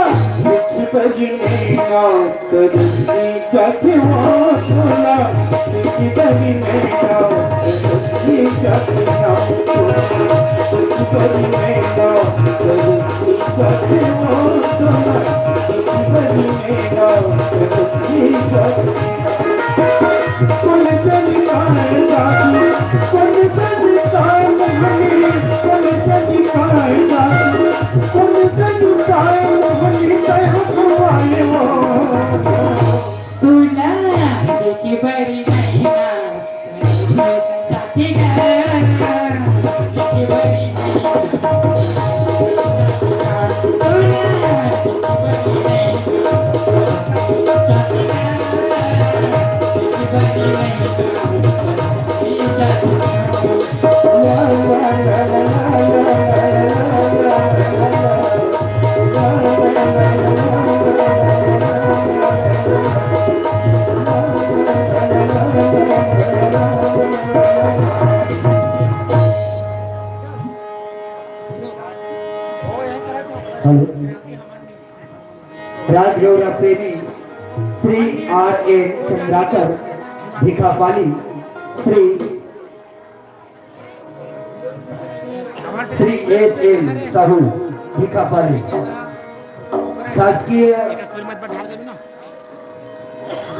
लिखि बरी नैना, तरसी जाथे वो तोला, लिखि बरी नैना, तरसी जाथे वो तोला, लिखि बरी नैना, तरसी जाथे वो तोला, लिखि बरी नैना, तरसी जाथे। हेलो। राजगौरा प्रेमी Shri R N Chandrakar Bhikhapali, Shri, Shri H M Sahu Bhikhapali, शासकीय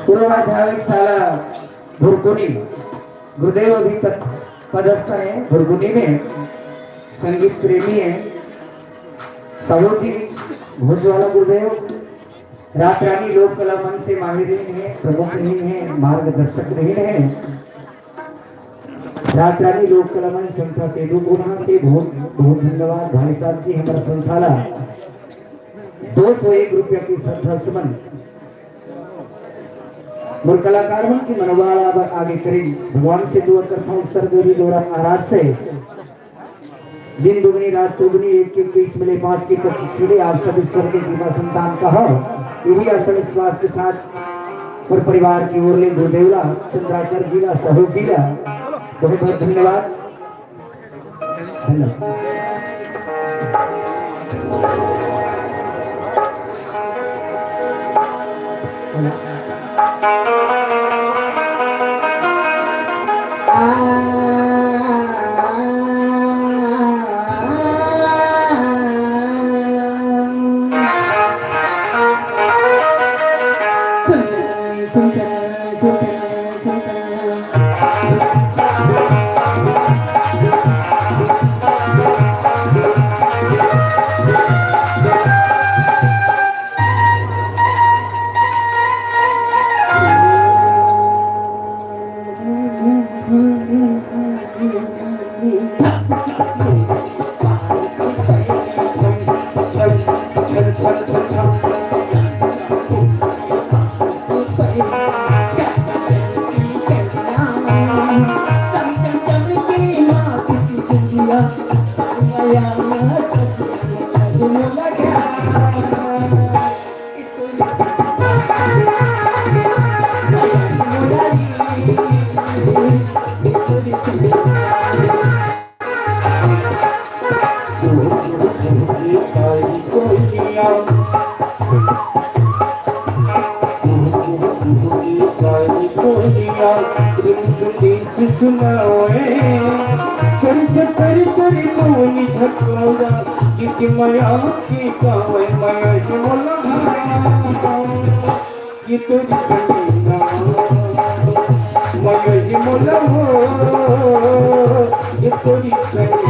पूर्वाध्यापक शाला भुरकुनी, गुरुदेव अभी तक पदस्थ हैं भुरकुनी में, संगीत प्रेमी हैं। साहू जी भोजवाला गुरुदेव रात रानी लोक कला मंच से माहिर रहिन हे, प्रमुख रहिन हे, मार्गदर्शक रहिन हे। रात रानी लोक कला मंच संस्था तेंदूपना से बहुत बहुत धन्यवाद भाई साहब जी, हमर संस्था ला दो सौ एक रुपया के श्रद्धा सुमन मोर कलाकार मन के मनोबल ला आगे करें। भगवान से दुआ करथंव, उत्सर्ग गौरी गौरा महाराज से दिन दुगनी रात चौगुनी, एक के इक्कीस मिले, पाँच के पच्चीस मिले, आप सब ईश्वर के कृपा संतान कहो। यही आशा विश्वास के साथ और परिवार की ओर ले गुरुदेव ला, चंद्राकर जी ला, साहू जी ला बहुत बहुत धन्यवाद। धन्यवाद। सुनावे। कर कर कर कोनी झटकोरा, कित मया की कावे मया ही मोला। ये तोरी सैना, मया ही मोला हो, ये तोरी सैना।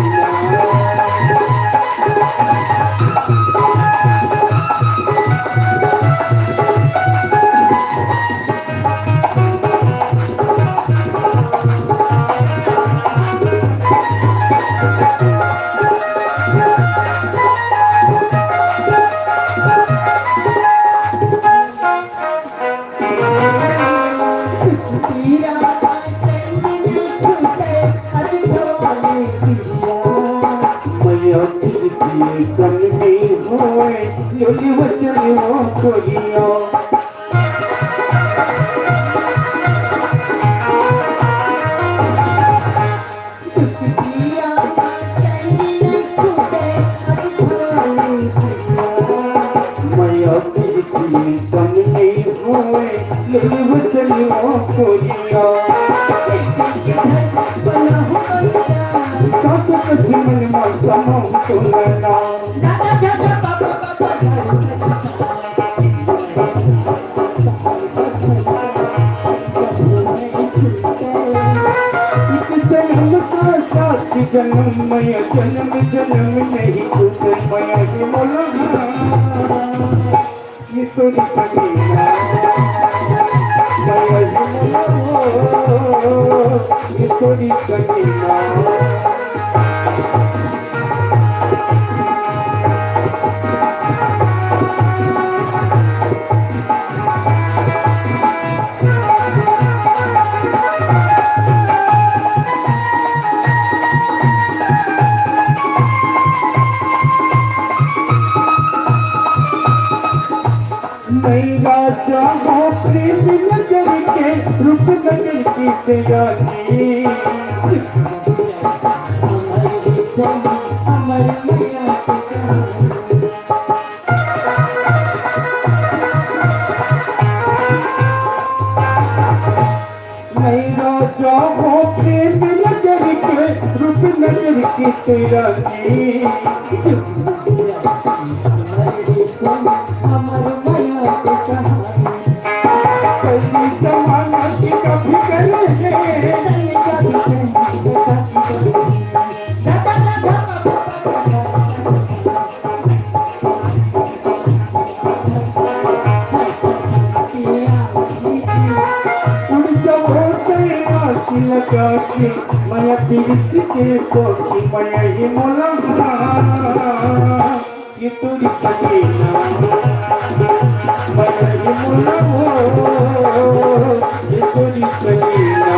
प्रीति सन नइ होय, लोली वचन वो कोरिया। मया प्रीति सन नइ होय, लोली वचन वो कोरिया। सास कछु मन मा समहु सुनना। एक जन्म का साथ जन्म मया, जन्म जन्म नहीं छूटे मया ये मोला। ये तोरी कमीना, मया ये मोला, ये तोरी कमीना। मैं राजा हूँ प्रेम नगर के, रूप नगर की तेरा जी। मैं राजा हूँ प्रेम नगर के, रूप नगर की तेरा जी। पहली जमाना की कभी करेंगे। उड़ जाओ तेरा की लगा के, मया प्रीति के पोखी, मया ये मोला। ये तोरी कमीना, मया ये मोला हो, ये तोरी कमीना।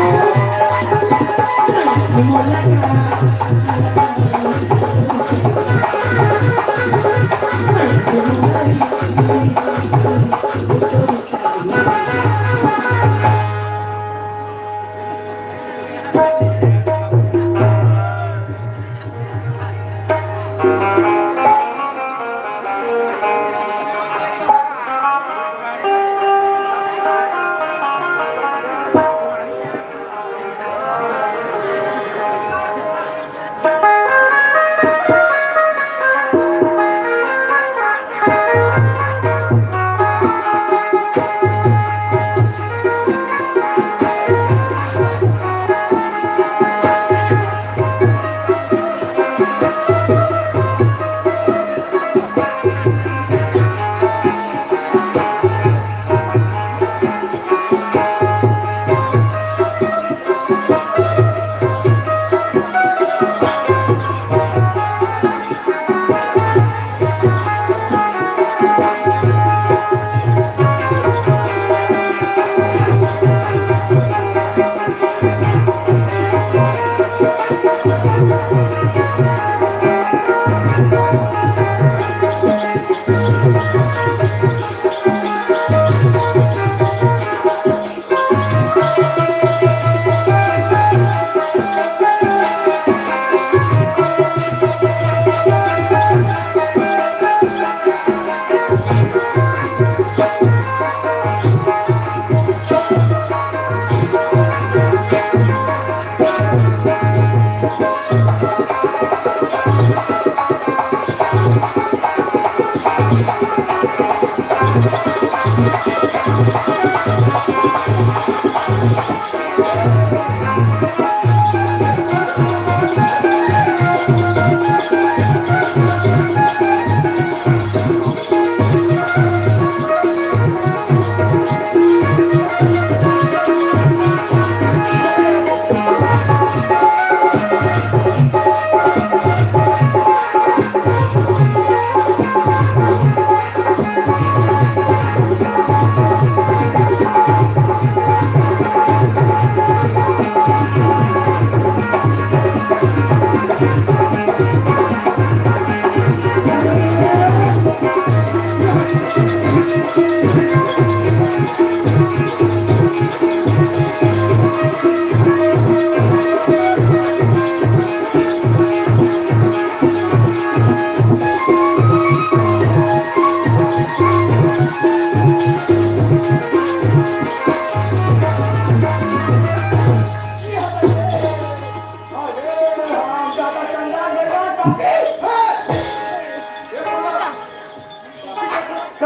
तो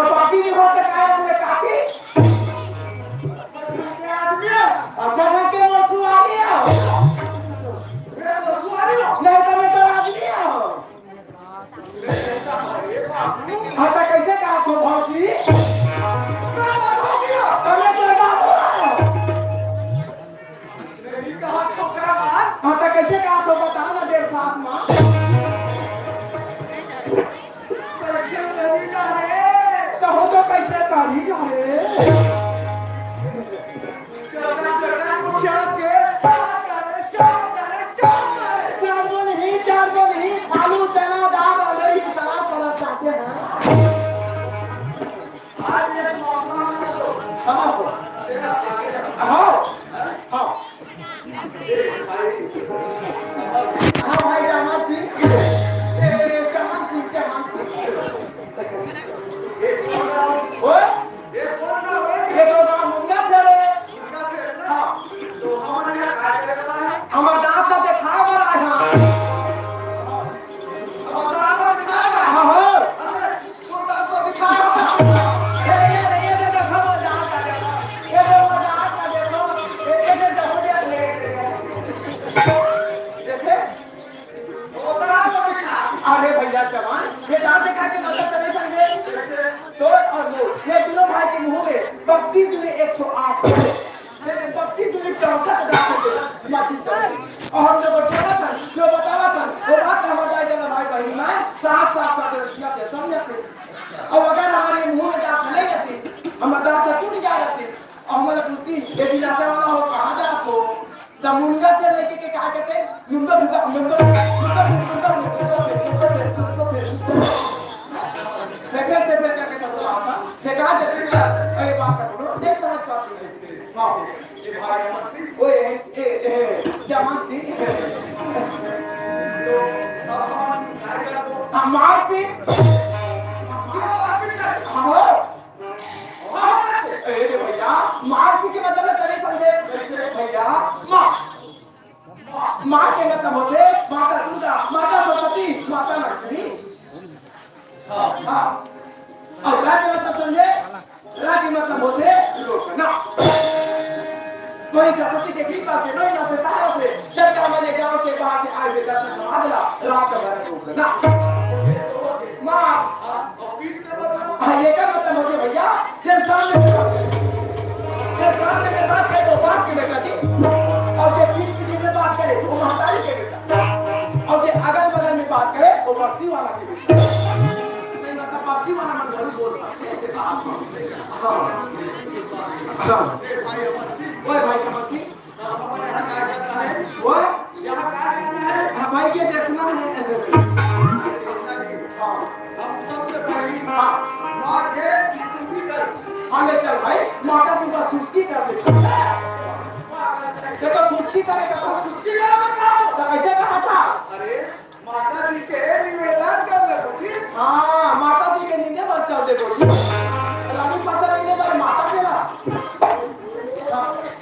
बाकी नहीं होता, क्या है अपने काकी? अच्छा, मैं के मोर सुआरी हो? नहीं तो मैं तो आदमी हो। हाँ, तो कैसे कहा तो भौजी? तो मैं तो बाबू हो। हाँ, तो कैसे कहा तो बता ना, डेढ़ साल में। कैसे नहीं कहा रे? तो हो तो कैसे कहा नहीं कहा रे? चार गो नहीं, चार गो नहीं, आलू, चना, दाल, अलैरी, सलाद, सलाद खाते हैं। हाँ, हाँ, हाँ। हाँ भाई, जमान सिंह, ए, जमान सिंह, जमान सिंह। ओए, ये तो ना मुंगा से रे। हाँ। हमर दांत ला देखाए बर आए हन। हमर दांत ला देखाए बर। हाँ, हाँ। अरे भैया जवान, ये दांत दिखा के मतलब चले संगे। तो और वो, ये दोनों भाई के मुंह में बत्तीस दूनी एक सौ आठ। तेरे बत्तीस दूनी चौसठ दांत होते हैं, बाकी तो नहीं। और हम जो बतलावा था, जो बतावा था, वो बात हम बताए देना भाई बहन में, साथ साथ साथ रखिया के समझ के। और अगर हमारे मुंह में दांत नहीं रहती, हम दांत से टूट जा रहती, और हमारे बुद्धि, ये दिलासा वाला हो, कहाँ जा आपको? तो मुंडा से लेके के कहा कहते हैं? मुंडा, मुंडा, मुंडा, मुंडा, मुंडा, मुंडा, मुंडा, फेंका देते हैं, अरे बाप रे, देख रहा है, बाप रे। हाँ, ये भाई अमर सिंह। ओए, ए, ए, जमान सिंह। तो अब हम टाइगर को हम मारपीट। हाँ। ए रे भैया, मारपीट के मतलब करे समझे? कैसे भैया? माँ। माँ के मतलब होथे माता दुर्गा, माता सरस्वती, माता लक्ष्मी। हाँ, हाँ। अउ रा के मतलब समझे? रा के मतलब होथे रोकना। कोई सरस्वती के कृपा से नहीं ना से तारा से, जब का हमारे गांव के बाहर से आए हुए दर्शन समाज ला, रा का बारे रोकना। माँ, हाँ, ये का मतलब होथे भैया? जब सामने, जब सामने में बात करे, वो बाप के बेटा जी, और जब पीठ पीछे में बात करे, वो महतारी के बेटा, और जब अगल बगल में बात करे, वो बस्ती वाला के बेटा। नहीं, मतलब, बस्ती वाला मन जरूर बोल सकते हैं, ऐसे बात। हाँ। हाँ। ओए भाई अमर सिंह, तो हमारे यहाँ क्या करना है? वो? यहाँ क्या करना है? हाँ भाई, ये देखना है। हाँ। हम सबसे पहले हाँ। माँ के स्तुति कर। हाँ, ले चल भाई, माता जी का सुस्ती कर दे। देखो, सुस्ती करेगा तो सुस्ती करेगा क्या? तो ऐसे कहा था? अरे, माता जी के निवेदन कर ले, बुझी? हाँ, माता जी के निवेदन चल दे, बुझी? रानी पता नहीं ले भाई, माता के ना।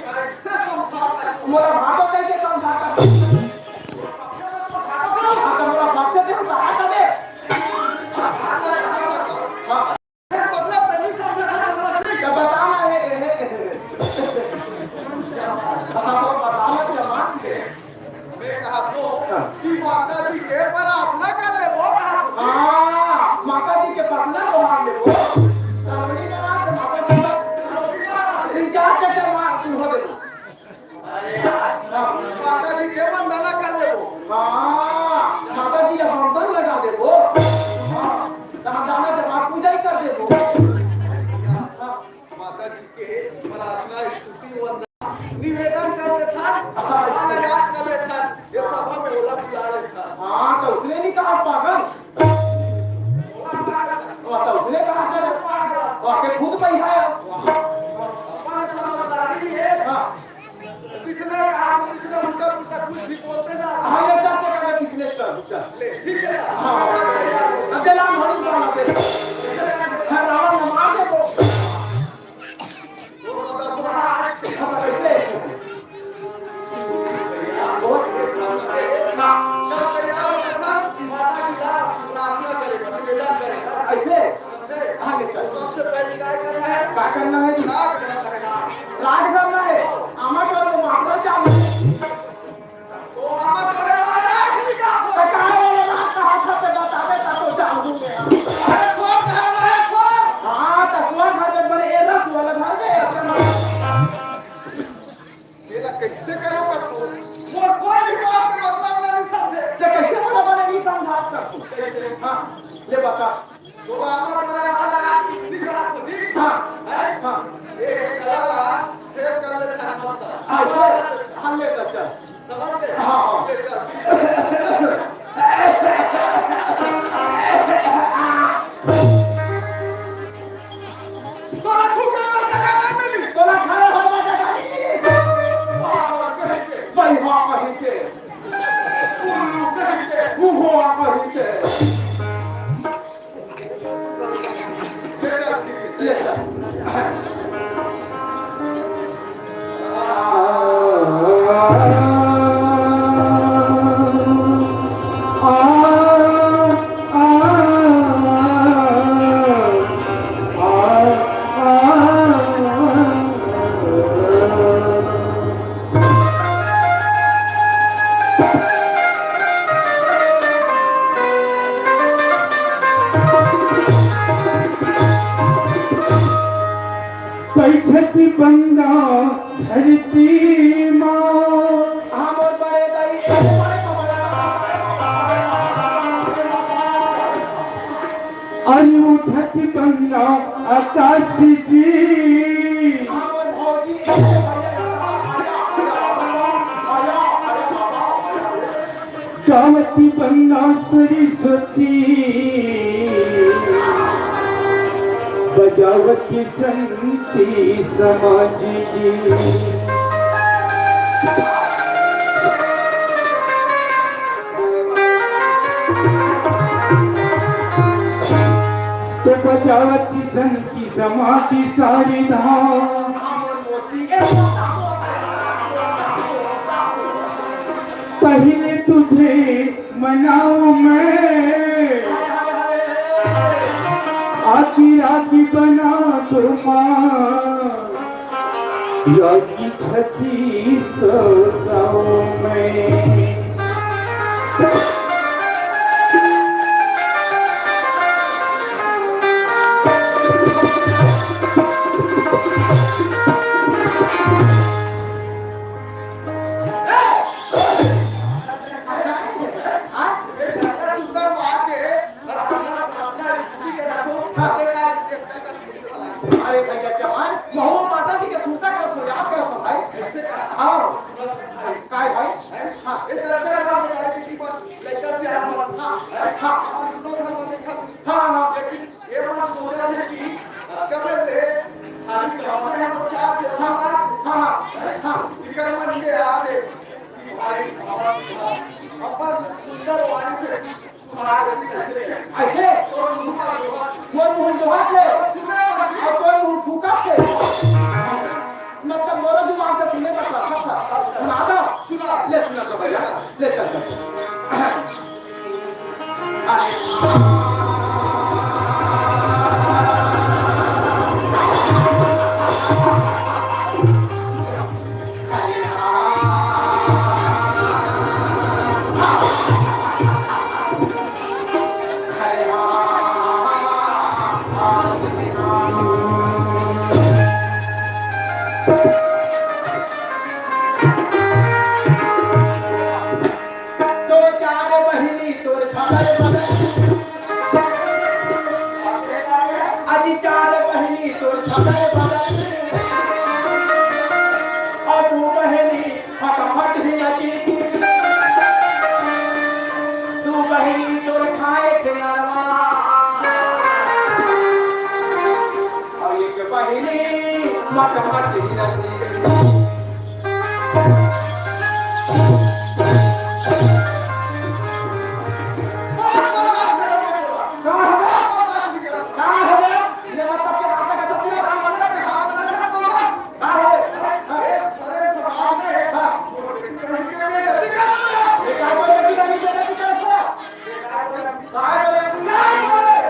कैसे समझाता है? मोरा भागो कह के समझाता है। हाँ, तो मोरा भाग से देख, सहायता दे। हाँ। मतलब, नहीं समझा था, समझ नहीं। तो बताना है, है, है। हाँ, तो बताना जवान के। मैं कहा तो हाँ। कि माता जी के प्रार्थना कर ले, वो कहा तो। हाँ, माता जी के प्रार्थना तो मार ले, वो। श्रावणी बारात, माता जी का इंतजार के जवान तू हो दे। माता जी के वंदना कर लेबो। हाँ, माता जी के वंदन लगा देबो। हाँ, दान दाना जमा पूजा ही कर देबो। हाँ, माता जी के प्रार्थना, स्तुति, वंदना, निवेदन कर लेथन, हाँ। गाना याद कर लेथन, ये सभा में ओला बुला लेथन। हाँ, तो उसने नहीं कहा पागल। ओला पागल। हाँ, तो उसने कहा था। पागल। हाँ, के खुद कही है। हाँ। अपने समझदारी है। हाँ। किसने कहा, किसने उल्टा पुल्टा कुछ भी बोलते जा रहे हैं। हाँ, ये सब तो कहते किसने कर दिया। ले, ठीक है ना? हाँ। अब चला, हम हरी बात है। हाँ, रावण ने मार दे तो। वो तो दस बार आज से हम कैसे? बहुत ही काम है। हाँ। चल, तैयार हो गया था। करना है जी। राग धरना है, राग। राग धरना है। आमा कर वो मात्रा चालू। तो आमा करे वाला राग निकाल। तो कहाँ वाला राग कहाँ था ते बतावे ता तो चालू में। अरे स्वर धरना है, स्वर। हाँ, तो स्वर धर दे, बड़े ए रस वाला धर दे, ए रस वाला। एला कइसे करो कथो? मोर कोई भी बात के मतलब ला नइ समझे। ते कइसे मोला बने नइ समझात कथो? कइसे? हाँ, ले बता। तो बाबा बड़ा वाला निकला तो जी। हाँ। हैं? हाँ। ए, ए, गला ला fresh कर ले, खाना मस्त। हाँ, चल, हम ले कर चल। समझ गए? हाँ, हाँ। ले चल, ठीक है। तोला थूके बर जगह नहीं मिली। तोला खड़े होए बर जगह नहीं मिली। पागल कहीं के। बइहा कहीं के। उल्लू कहीं के। हुआ कहीं के। ये चल ठीक है। ये चल। बइठत बंदा धरती मा। हाँ, मोर बड़े दाई, ए बड़े कमला। अरे उठत बंदा आकाश जी। हाँ, मोर भौजी, ए बड़े गावती बंदा सरस्वती, बजावती संती समाजी जी। तो बजावती संती समाजी सारी धाम। पहले तुझे मनाऊं मैं, आधी राधी बना दो माँ, या की छती सजाऊं मैं। अरे भैया जवान, महू माता जी के सुरता करत हो, याद करत हो भाई। हाँ। काय भाई? हाँ। हाँ। हाँ, हाँ। ये बात सोचा है कि कब ले खाली जवान है, हम चार के हाँ, हाँ, हाँ, हाँ। इकर मन के आस है कि भाई अपन सुंदर वाणी से सुना दे, ऐसे? ऐसे? मोर मुंह जोहा के, और तोर मुंह फूका के। मतलब मोरो जुबान से सुने का था। सुना दो। सुना। ले सुना दो भैया। ले चल, चल, चल। तो चार बहिनी तोर छाता रे बदन। अजी चार बहिनी तोर छाता रे बदन। और दू बहिनी फटाफट ही अजी। दू बहिनी तोर खाए थे अरवा। और एक बहिनी मट मट ही अजी।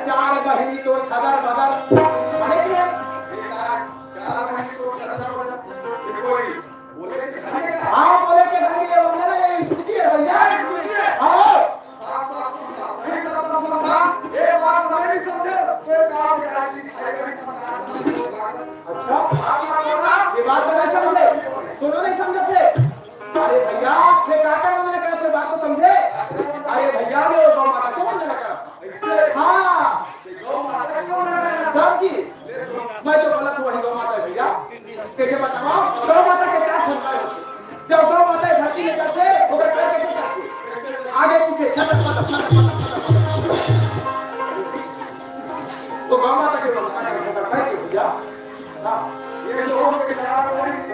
चार बहिनी तोर छदर बदर। अरे तो गौ माता के वंदना करके भैया, हाँ, ये जो हो गए,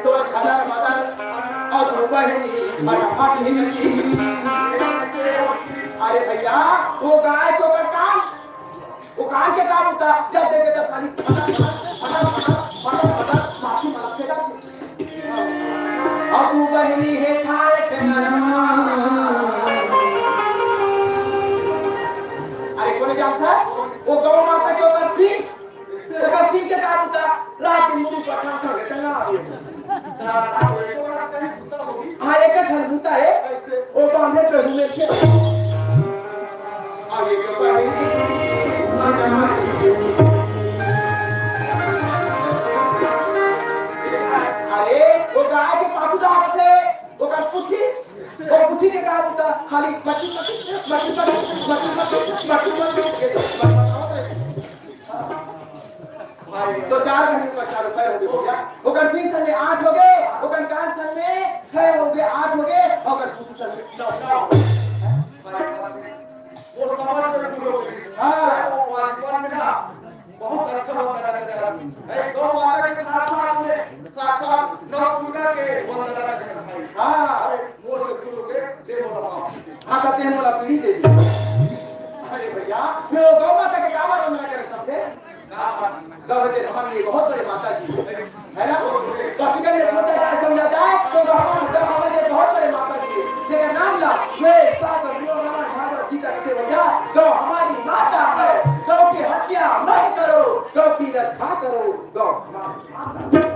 तो खाना माता और धोबा ही नहीं, फटाफट ही नहीं। अरे भैया, वो गाय तो करता, वो गाय के काम होता, जब देखे तब खाली फटक, फटक, फटक, फटक, फटक, फटक, माखी मलक के जाती। अब वो बहिनी हे खाए के नरमा। अरे, कोने जानता है? वो गौ माता के ओकर सींग, ओकर सींग के का होता? रात दिन मुड़ी पर ठाक ठाक के टंगा रही है। हाँ, एक ठन बूता है, वो बांधे पे घूमे के। अरे, तो बहिनी, अरे, वो गाय के पाछू जावत हे, ओकर पूछी, वो पूछी के का बूता, खाली मची, मची, मची, मची। तो चार महीने का चार रुपए हो गए भैया। ओकर तीन संगे आठ हो गए, ओकर कान संगे छह हो गए, आठ हो गए, ओकर दूसरी संगे नौ, नौ। वो समझ में पूरा हो गई। हाँ। वो वाली बात में ना, बहुत अच्छा वंदना करता है। गौ माता के साथ साथ में साक्षात नौ दुर्गा के वंदना करता है। हाँ। अरे, वो से गुरु के देव बाबा। हाँ, कहते हैं, बोला, पीढ़ी दे दी। अरे भैया, मैं वो गौ माता के काबर वंदना करे सबसे? गौ के धाम ये बहुत बड़े माता जी है ना? तो अगर ये सोचा जाए, समझा जाए, तो भगवान, गौ हमारे बहुत बड़े माता जी है। जेकर नाम ला, वे सागर, योग, रामायण, भागवत, गीता के सेवा, गौ हमारी माता है। गौ की हत्या मत करो, गौ की रक्षा करो, गौ हमारी माता है।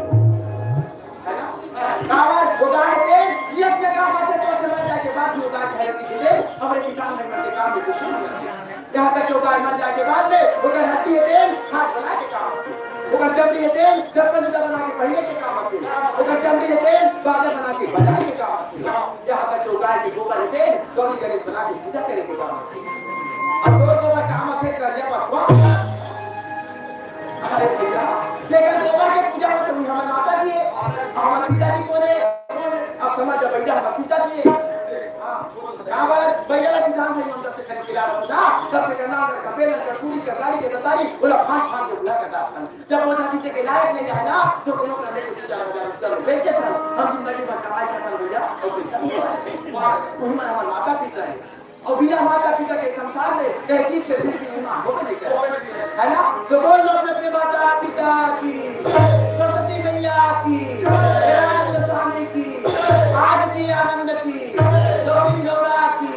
काबर? वो गाय के एक में काम आथे, तो ओकर मर जाए के बाद भी वो गाय के हत्या की दे, हमारे किसान भाई मन के काम में कुछ नहीं है। यहाँ तक कि वो गाय मर जाए के बाद में ओकर हड्डी हे तेल खाट बना के काम आथे, ओकर चमड़ी हे तेल चप्पल जूता बना के पहने के काम आथे, ओकर चमड़ी हे तेल बाजा बना के बजाए के काम आथे। यहाँ तक कि वो गाय के गोबर हे तेल गौरी गणेश बना के पूजा करे के काम आथे। अब रोज गोबर काम आथे, करिया पछवा। अरे भैया, जेकर गोबर के पूजा होथे, वो हमर माता जी हे। हमर पिताजी कोन हे? अब समझ जा भैया, हमर पिताजी हे। हाँ, काबर? भैया ला किसान भाई मन जब से खरीद के लावत ना, तब से गन्ना, अदरक, बेलन, कपूरी, कसारी के दतारी, ओला फांक फांक के बुला के डालथन। जब वो जाति के लायक नहीं रहे ना, तो कोनो करा लेके पूजा हो जाए, चलो, बेच देथन। हम जिंदगी भर कमाई करथन भैया, और पैसा नहीं कमाए। वही मन हमर माता पिता हे। अउ बिना माता पिता के संसार में कहीं चीज के खुशी होना होबे नहीं करे, है ना? तो बोल दो अपने अपने माता पिता की, सरस्वती मैया की, दयानंद स्वामी की, आरती आनंद की, गौरी गौरा की,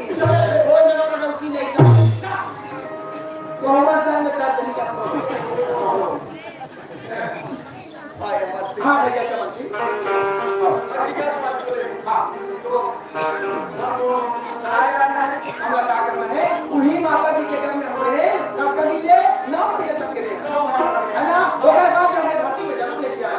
बोल दो की लेकर। तो हमारे सामने क्या तरीका? हाँ भैया, समझ गई। हाँ। तो हमला का करना है? उही माता जी के घर में हम रहे, नवकली ले नौ महीने तक के रहे। है ना? ओकर बाद हमने धरती में जन्म लेके आए।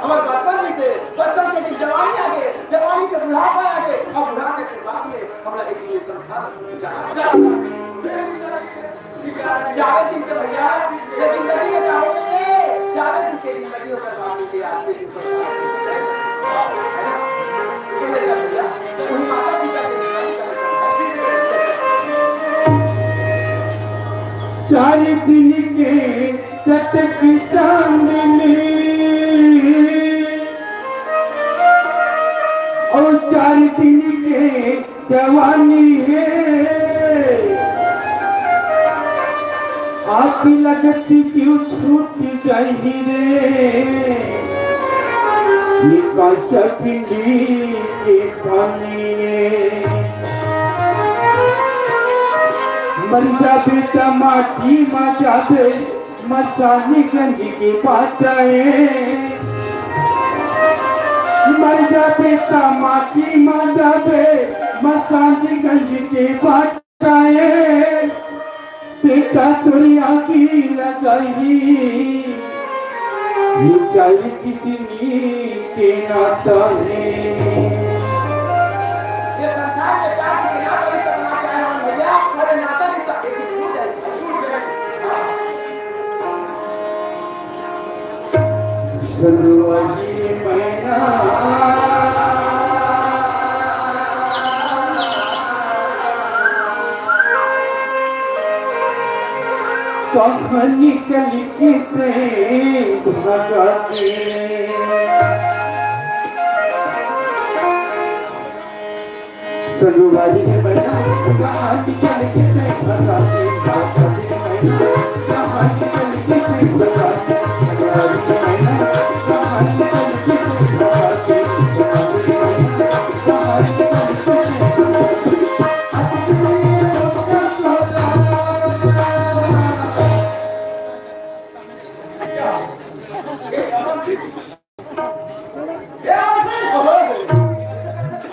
हमारे बचपन में से, बचपन से जवानी आ गए, जवानी से बुढ़ापा आ गए, और बुढ़ापे के बाद में हमला एक दिन ये संसार जाना। जावे दिन के भैया, ये जिंदगी में का होथे? जावे दिन के जिंदगी ओकर बाप के आपके दिन पर। सुन ले भैया, वही माता पिता के जिंदगी का। चार दिन के चटक चांदनी और चार दिन के जवानी हे, आँखी लगत जीव छूट जाही रे, निकाल पिंडी के पानी हे। मर जाबे त माटी म जाबे, मसानी गंज के बाटा हे। मर जाबे त माटी म जाबे, मसानी गंज के बाटा हे। बेटा तोरी आँखी लगाही, ये चारी कितनी के नाता हे। ये संसार में प्यार के बिना कोई करना चाहे हम भैया, अरे नाता नहीं तो एक ही टूट जाएगी, टूट जाएगी। सनवाली मैना। कहाँ निकल के ते भगा दे। संगवारी के मैना, कहाँ निकल के ते भगा दे। कहाँ निकल के ते भगा दे। संगवारी के मैना, कहाँ निकल के ते भगा दे।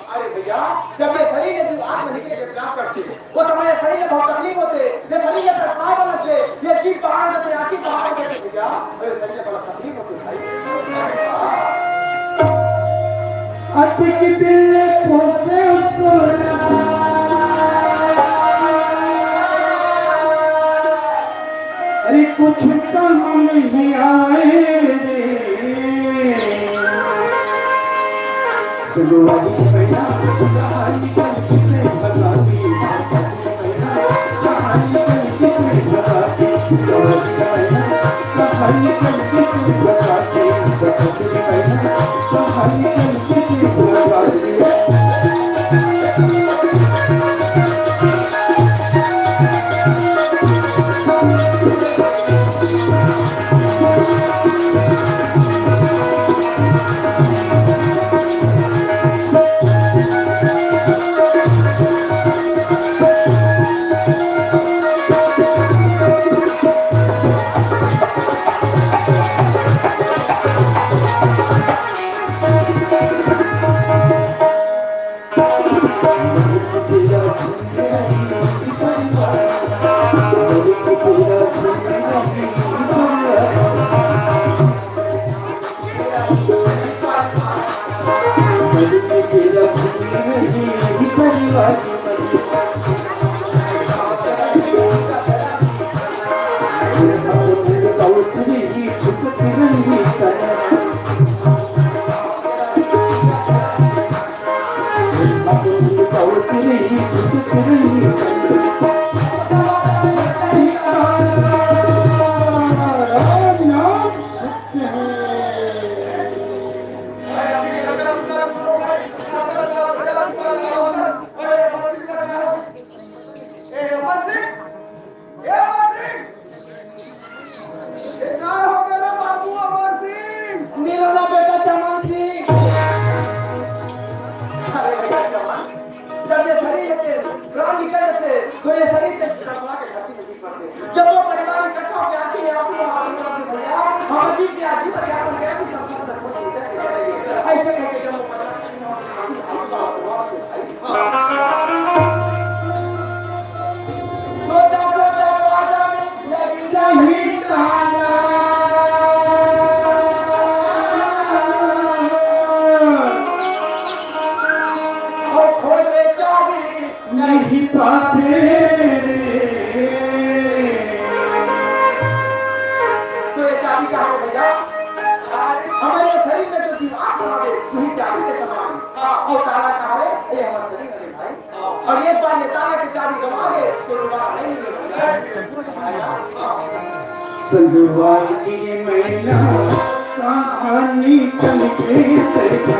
अरे भैया, जब ये शरीर ले जीव आत्मा निकले के प्रयास करथे, वो समय ये शरीर ले बहुत तकलीफ होथे, ये शरीर ले तड़पाए वाला थे, ये जीभ बाहर जाथे, आँखी बाहर जाथे भैया, अरे शरीर ले बड़ा तकलीफ होथे भाई। अतिक दिल पोसे तोरा। अरे कुछ काम नहीं आए रे। सुनवाई मैना, कहानी कल किसे बताती? ए, अमर सिंह! ए, अमर सिंह! ए, का हो गे रे बाबू अमर सिंह? निरला बेटा चमन सिंह। अरे भैया चमन, जब ये शरीर के प्राण निकल जाते, तो ये शरीर के तड़पा के धरती में गिर पड़ते। जब वो परिवार इकट्ठा होकर आते हैं, आंसू बहा रहे हैं, भैया, हम अभी क्या जीवन यापन करें, तब तक कुछ नहीं करेंगे। ऐसे करके जब वो परिवार नहीं पाते रे। तो ये चाबी कहाँ है भैया? हमारे शरीर में जो दिमाग हमारे, वही चाबी के समान है। और ताला कहाँ है? ये हमारे शरीर में भाई। और एक बार ये ताला की चाबी गवा दे, तो दोबारा नहीं मिलेगा। संगवारी मैना, कहानी चल के तेरा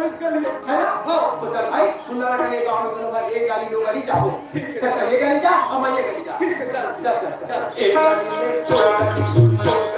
गली, गली। है ना? हाँ। तो चल भाई, सुंदर लगे गाँव में दोनों भाई, एक गली, दो गली जाओ। ठीक है। चल, चल, ये गली जा, हम ये गली जा। ठीक है, चल। चल, चल, चल। एक गली में दो गली।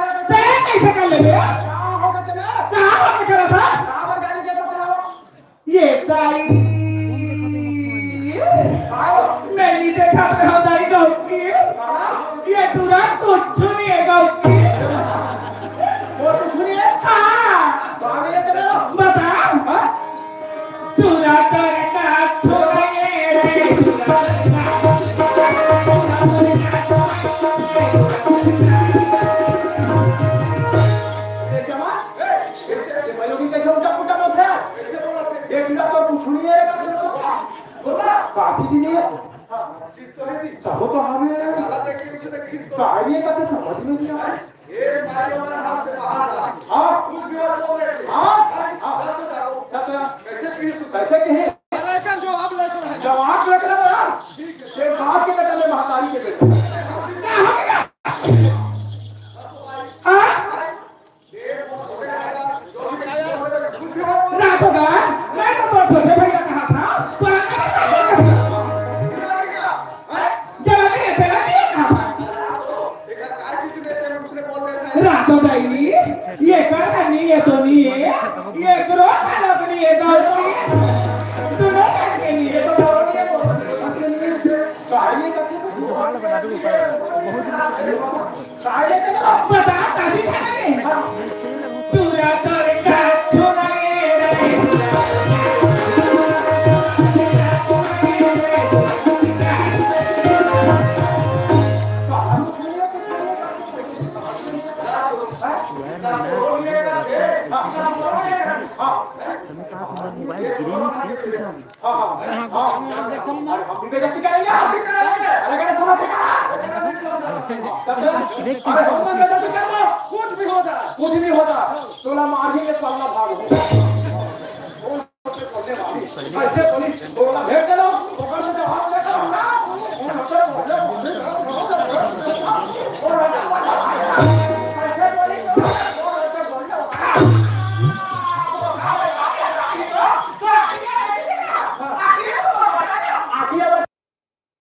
तैं कइसे कर लेबे? का हो के करत हस? ये दाई, मैं नहीं देखा रहा दाई गौकी। ये टूरा कुछ नहीं है गौकी। वो कुछ नहीं है? हाँ। तो आगे ये चलो। बता। हाँ? टूरा करना छोड़िए रे। ए, जवान, ए, ए, ए, भाई लोग, कैसे उल्टा पुल्टा बोलते हैं? ये टूरा तो कुछ नहीं है। बोला, काफी जी ने। सब तो हमें। काला देख के कुछ नहीं, किस तो। कार्य का तो समझ में नहीं आया। ये मारियो ना हाथ से बाहर आ। हाँ। कुछ भी और बोल देते। हाँ। हाँ। चल तो जाओ। चल तो जाओ। कैसे पीस उसे? कैसे कहे? अरे, कर जो आप लेकर है। जवाब लेकर है यार। ये बाप के बेटा, मैं महतारी के बेटा। हाँ? रात होगा, मैं तो तोर छोटे भाई का कहा था, तो जला नहीं है, जला नहीं है कहा था। रात हो गई, ये कर नहीं है तो नहीं है, ये ग्रो अलग नहीं है, दोनों करके नहीं है, तो दोनों नहीं है, तो नहीं है। बता, दादी, पूरा तोर का छोड़ा गे रे। कुछ भी होता, तोला मार ही के पल्ला भाग हो। कौन से पल्ले भाग? कैसे बोली? तोला भेज दे लो, ओकर से जवाब दे दो।